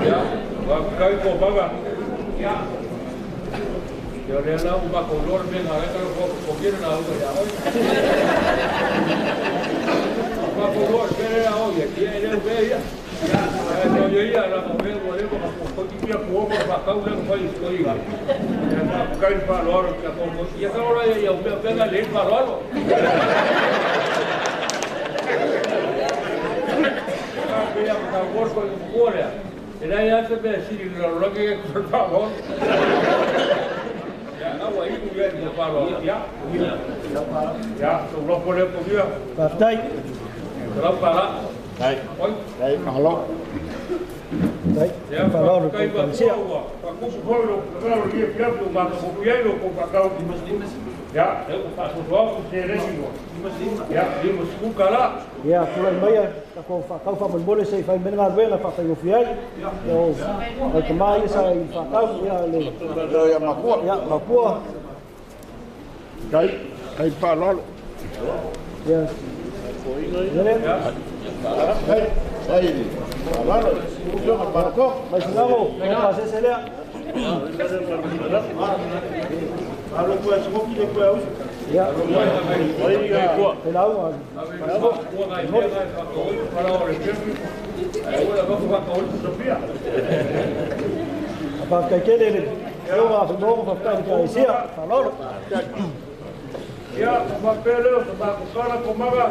Ia, faafetai Toomata. Ia o lea la ua matou iloa le mea na ala ai ona tatou totogia le lauga ia oe. Matou iloa le mea lea o ia, ia e le o mea ia. Ae soia ia leaga o mea ua leva ona toeitiiti atu ono le faatau lea na fai e si toeaina. Ia faafetai le faaaloalo i le tatou Ia tago la ia mea mea na lelei le faaaloalo. Pei a matau le toeaina matua lea, e leai lava se mea e sili i le lalolagi e tusa le faaaloalo. Ia, na ua inu ia i le faaaloalo. Ia, ia, tou lafo lea Togia. Faafetai. $100. Oi. Malo. Faafetai. Ia, Faaaloalo faafetai i tou ekalesia. matua ua faakupu foi lou finagalo i lenei afiafi ua matagofie ai lo outou faatau. Ia, lea ua faasoaso atu seleni ua. Ia, $50. Ia, tulai maia tatou faatau faamolemole se i fai mai le galuega e faafaigofie ai. Ia, o nai tama ia sa i faatau, ia le Ia mapua. Ia, mapua. Tai, tai faaaloalo. Ia. Ia lea. Tai, tai faaaloalo. Usoga Maroko. Mai Sinago, mai pasese lea. Alo koe smoki le koe ausu. Ia. Te lauga. Faafetai tele le afioga a Fanogo, faafetai i le ekalesia. Faaaloalo. Ia, o faapea lea o se matou tala komaga,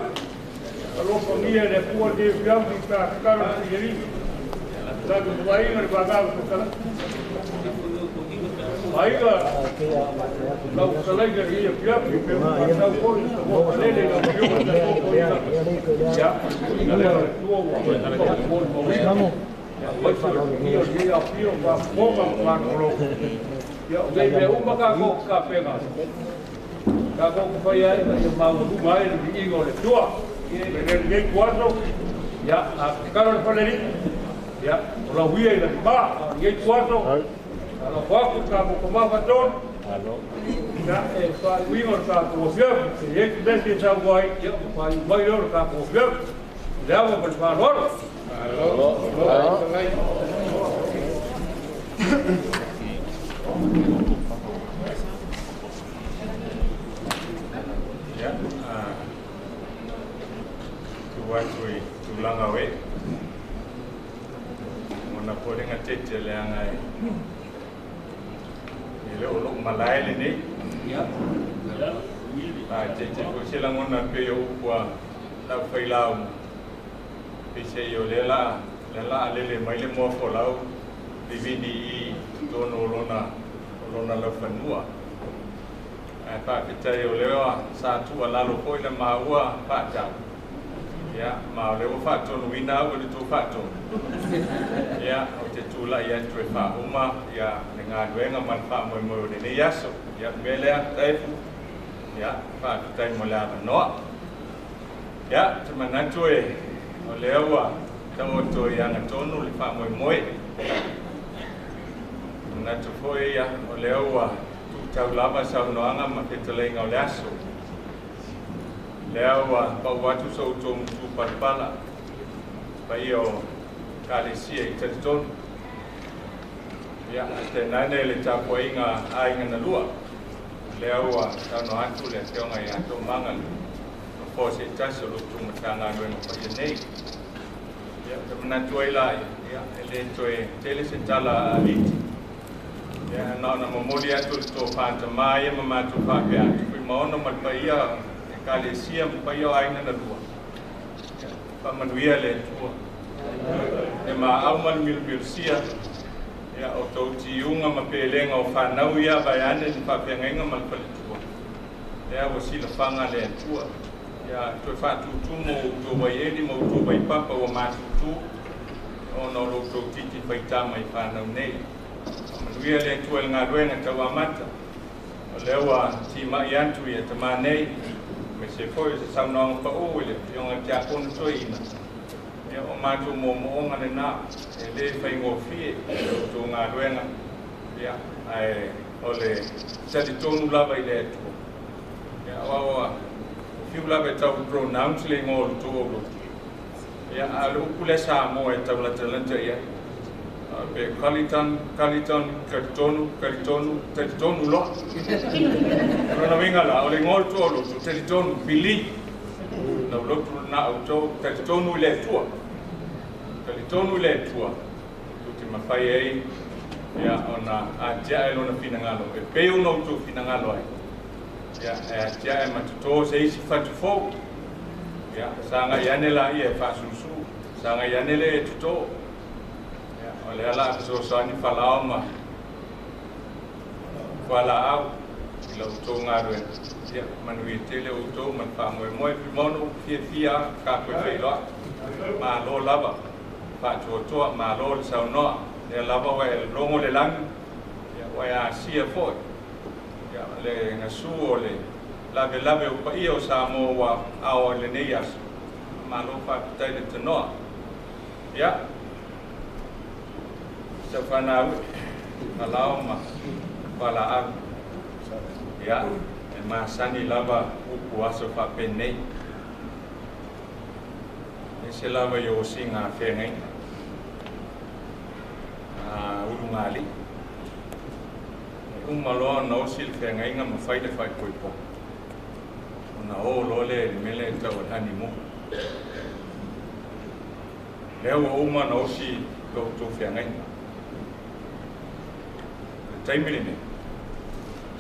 alofagia e le Atua lenei afiafi pe a tatalo i le Alii. Tatou tuvaina le vagao fetalai. Aiga, lau fetalaiga i lenei afiafi, pe ua faatau foi le tavoa malele i lau afioga i le tatou toeaina. Ia, ina lea o le Atua ua molimauina. Ia, aemaise o le manuia o lenei afio, faafofoga ma malolo. Ia, o nei mea uma tatou te tapena, tatou te faia ai ina ia maualuga ai le viiga o le Atua. E le lenei tuaso, ia, a tatalo le Falealii, ia, o lau ia i lagima, a o lenei tuaso, alofa atu le tatou tama faatonu, ia, e faaiuina o le tatou afiafi, e i ai se mea e fia saunoa ai, ia, ona faaiu mai lea o le tatou afiafi. I le ava ma le faaaloalo. Ia, tu atu i tulaga o ee. Ona po lenga tete leaga e le o lou malae lenei. Faaeteete foi se lagona pei o upu a lau failauga, peiseai o lea la lea la alele mai le moa folau vivini i totonu o lona o lona laufanua. Ae faafetai o lea sa tuualalo foi le maua faatau. Ia, ma o lea ua faatonuina au e le tou faatonu. Ia, ou te tulai atu e faauma ia le galuega ma le faamoemoe o lenei aso. Ia, o le mea lea, Taefu, ia, faafetai mo le avanoa. Ia, ou te manatu e o lea ua taoto i agatonu le faamoemoe. Manatu foi ia, o lea ua tuutau lava saunoaga ma fetalaiga o le aso. Lea ua pau atu so outou matupalapala paia o Ekalesia i talitonu. Ia, ae tainane le tapuaiga a aiga na lua. Lea ua saunoa atu le Afioga ia Toomaga le nofoa se tasi o lo outou Matagaluega paia nei. Ia, ou te manatu ai la, ia, e le toe tele se tala a Aliti. Ia, na ona momoli atu le tofa tamā ia ma matou faapea atu, Fuimaono ma le paia o Ekalesia ma paia o aiga na lua. Ia, faamanuia le Atua. Le maau ma le milomilosia, ia, o tou tiuga ma pelega o fanau ia vaeane le faafeagaiga ma le faletua. Lea ua silafaga le Atua. Ia, toe faatutumu o outou vaieli ma outou vaipapa ua matutu ona o lo outou titi faitama i fanau nei. Faamanuia le Atua i le galuega tauamata. O lea ua timai atu ia tamā nei, aemaise foi o se saunoaga paū i le Afioga i le Tiakono Toeaina. Ia, o matou moomooga lenā, e le faigofie lo outou galuega, ia, ae o le talitonu lava i le Atua. Ia, aua ua fiu lava e tau pronounce le igoa o le tou aulotu. Ia, a o le upu lea Samoa e taulatalata i ai. Pe Kalitan, Kalitan, Kalitonu, Kalitonu, Talitonu loa. O lona uiga la, o le igoa o le tou aulotu, Talitonu, believe. Lau lotu lena outou, talitonu i le Atua. Talitonu i le Atua, tou te mafai ai ia ona atiae lona finagalo e pei ona outou finagalo ai. Ia, e atiae ma totō se isi fatu fou. Ia, sagai ane laia e faasusu, sagai ane lea e totō. Ia, o lea o le a fesoasoani falao ma fualaau i la outou galuega. Ia, manuia tele outou ma le faamoemoe. Fuimaono, fiafia lava ka toe feiloai. Malo lava faatoatoa, malo le saunoa. Lea lava ua e logo le lagi, ia, ua e asia foi. Ia, le gasu o le lavelave o paia o Samoa ua ao i lenei aso. Malo faafetai le tanoa. Ia, sau fanau e, falao ma fualaau. Ia, e masani lava upu aso faapenei. Ese lava i osiga a feagaiga a ulugalii. E uma loa ona osi le feagaiga ma fai le faaipoipoga, ona o loa lea i le mea lea e tau o le honeymoon. Lea ua uma ona osi lo outou feagaiga. O le taimi lenei,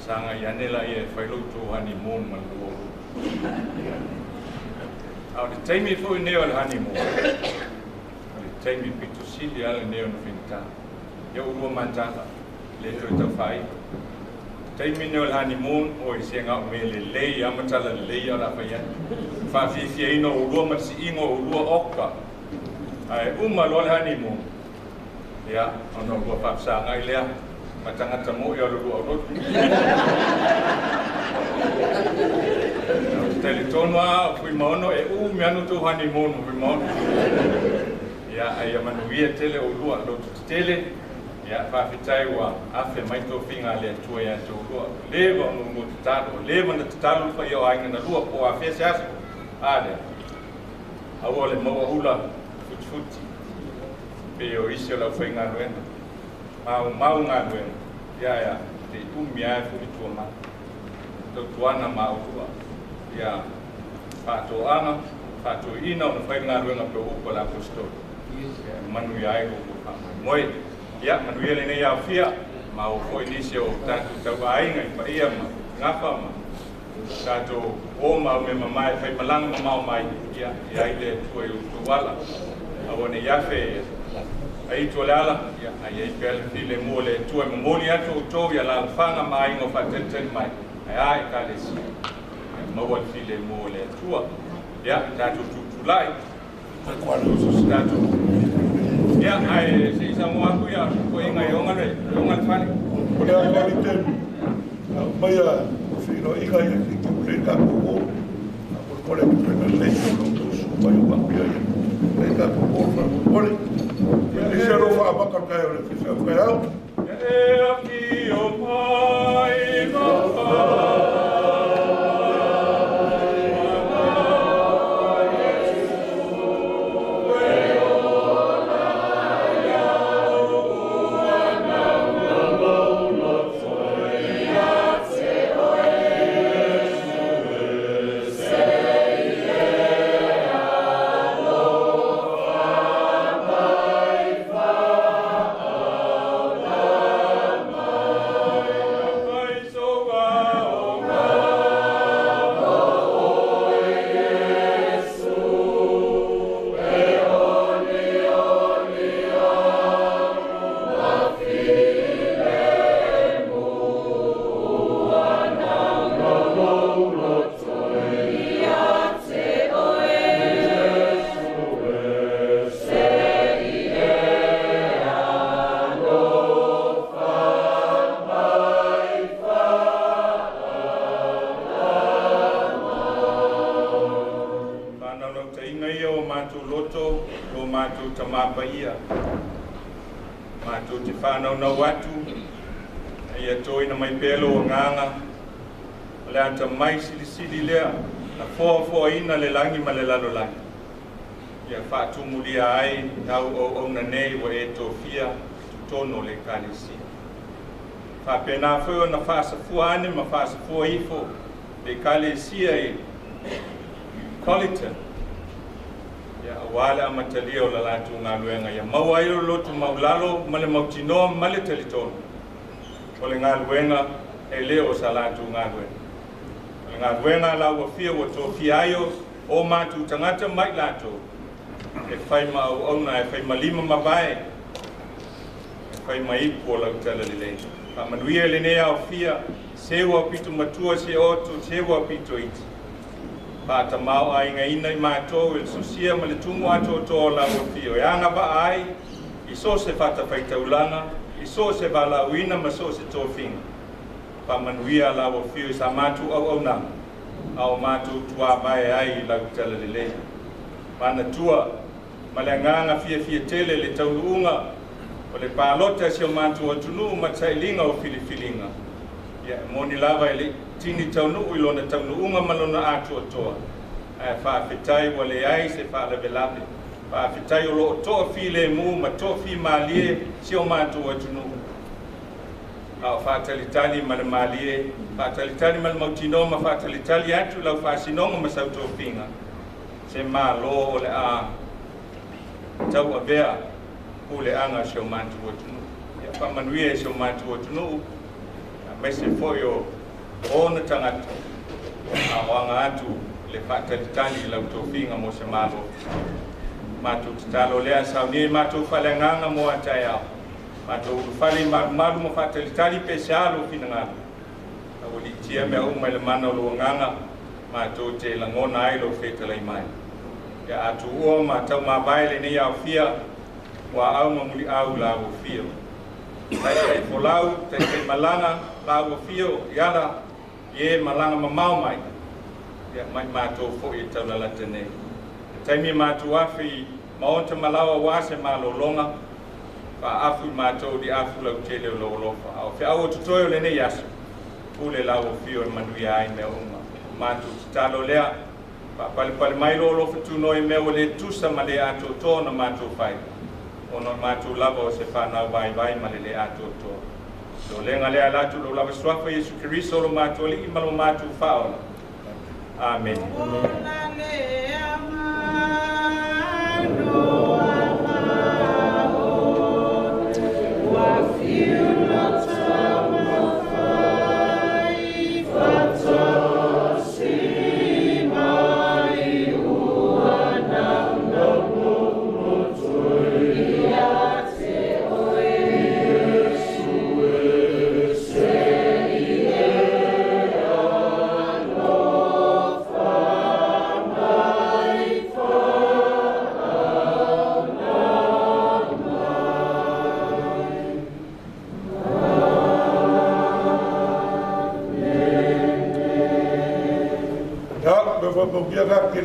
sagai ane laia e fai lo outou honeymoon ma le 22. A o le taimi foi lenei o le honeymoon, o le taimi pito sili lava lenei ona faigata. Ia ua lua matala, le toe taufaaiva. Taimi lenei o le honeymoon, oi se gao mea lelei lava ma tala lelei lava o le a fai atu. Faafiafiaina o oulua ma le siiga o oulua oka. Ae uma loa le honeymoon, ia, ona oulua faafesagai lea ma tagata mo'i o le lua aulotu. Ou te talitonu lava o Fuimaono e umi anu tou honeymoon ma Fuimaono. Ia, a ia manuia tele oulua, loto tetele. Ia, faafetai ua afe mai tofiga a le Atua ia te oulua. Ua leva ona oulua tatalo, ua leva ona tatalo le paia o aiga na lua po o afea se aso. A lea, aua le maua ula futifuti pei o isi o le aufaigaluega, maumau galuega, ia ea, te i umi lava e fulitua mai. Tautuana ma oulua, ia faatoaga, faatoeaina ona fai le galuega pei o upu a le Aposetolo, ia e manuia ai lo outou faamoemoe. Ia, manuia lenei aofia. Ma o foi nisi o tatou tauaiga i paia ma gafa ma tatou o ma me mamae fai malaga mamao mai, ia e ai le Atua i outou ala. Aua nei afe aitu o le ala, ia ai ai pea le filemu o le Atua e momoli atu outou i alalafaga ma aiga o faatalitali mai, ae a ekalesia. Ia maua le filemu o le Atua. Ia tatou tutulai. Tatou. Ia ae se i saunoa atu ia toeaiga e ona le fale. O le atoa le telu, au maia fe'iloa'iga ia se'i lei tatou o. Fa'amolemole atu faiga lelei o lo outou susu mai o ma'uia ia lei tatou o fa'amolemole. Ia ese lo fa'amata le taeao le fe'au taeao. E afio mai ma mai silisili lea na foafoaina le lagi ma le lalolagi. Ia faatumulia ai tau auauna nei ua e tofia totonu o le ekalesia. Faapena foi ona faasafua ane ma faasafua ifo le ekalesia i Colleton. Ia auā le amatalia o la latou galuega ia maua ai lo lotu maulalo ma le mautinoa ma le talitonu. O le galuega e lē o sa latou galuega. O le galuega la ua fia ua tofia ai o matou tagata mai latou e fai ma auauna e fai ma lima mavae e fai ma ipu o lau tala lelei. Faamanuia lenei aofia seu aupito matua se oto seu aupito iti. Fa'atamao aigaina i matou e le sosia ma le tumu atoatoa o lau afio e agava'a ai i so o se fatafaitaulaga i so o se valaauina ma so o se tofiga. Faamanuia lau afio i sa matou auaunaga a o matou tuavae ai i lau tala lelei. Manatua ma le agaga fiafia tele le taunuuga o le palota si o matou atunuu ma tailiga o filifiliga. Ia e moni lava e le'i tini taunuu i lona taunuuga ma lona atoatoa. Ae faafetai ua leai se faalavelave. Faafetai o loo toafilemu ma toafimalie si o matou atunuu. A o faatalitali ma le malie, faatalitali ma le mautinoa ma faatalitali atu lau faasinoga ma sautofiga. Se mālō o le a tauavea puleaga si o matou atunuu. Ia faamanuia e si o matou atunuu aemaise foi o ona tagata a o aga atu le faatalitali i lau tofiga mo se malo. Matou tatalo lea saunia i matou faaleagaga mo a taeao. Matou ulufale i malumalu ma faatalitali pe se alo finagalo. Aualiitia mea uma i le mana o lou agaga matou te lagona ai lou fetalai mai. Ia atuua ma taumavae lenei aofia ua au ma muliau la ua fio. Taitai folau, taitai malaga la ua fio i ala i e malaga mamao mai. Ia mai matou foi e taulalata nei. Le taimi matou afe i maota malaoa ua se malologa faaafu i matou li afu lautele o lou alofa. A o feau o totoe o lenei aso, pule la ua fio e manuia ai mea uma. Matou tatalo lea, faapalepale mai lo alofa tunoa i mea ua lē tusa ma le atoatoa na matou fai. Ona o matou lava o se fanau vaivai ma le lē atoatoa. Lolega lea latu lo lava suafa Iesu Keriso lo matou alii ma lo matou faaola. Amen.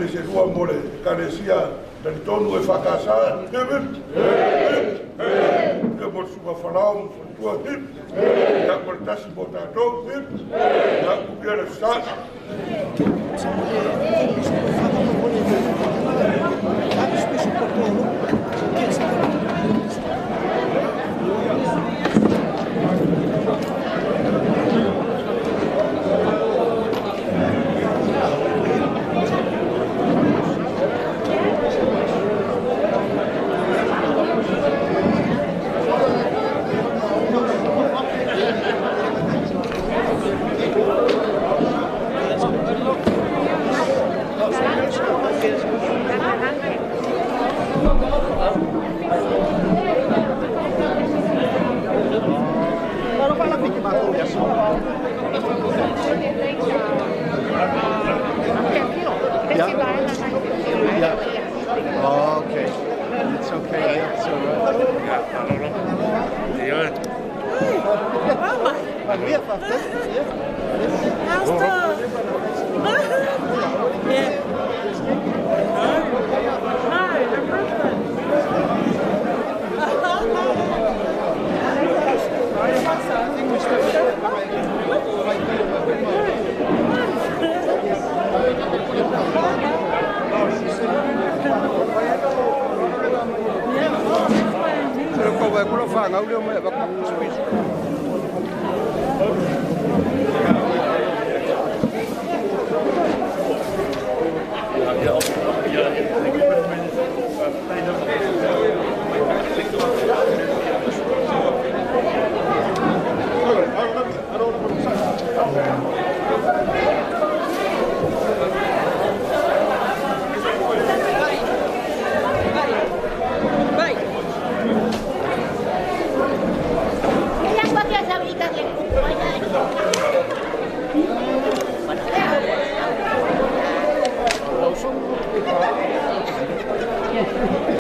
pe se lua mo le Ekalesia talitonu e FAKASA. Hip hip hip hip. Ia mo le susuga Falao ma faletua. Hip. Ia mo le tasi mo tatou. Hip. Ia manuia le Aso Sa. Yeah. Yeah. Oh, okay. It's okay. Yeah, it's all right. How's the... Yeah. Hi, I'm Brisbane. Ko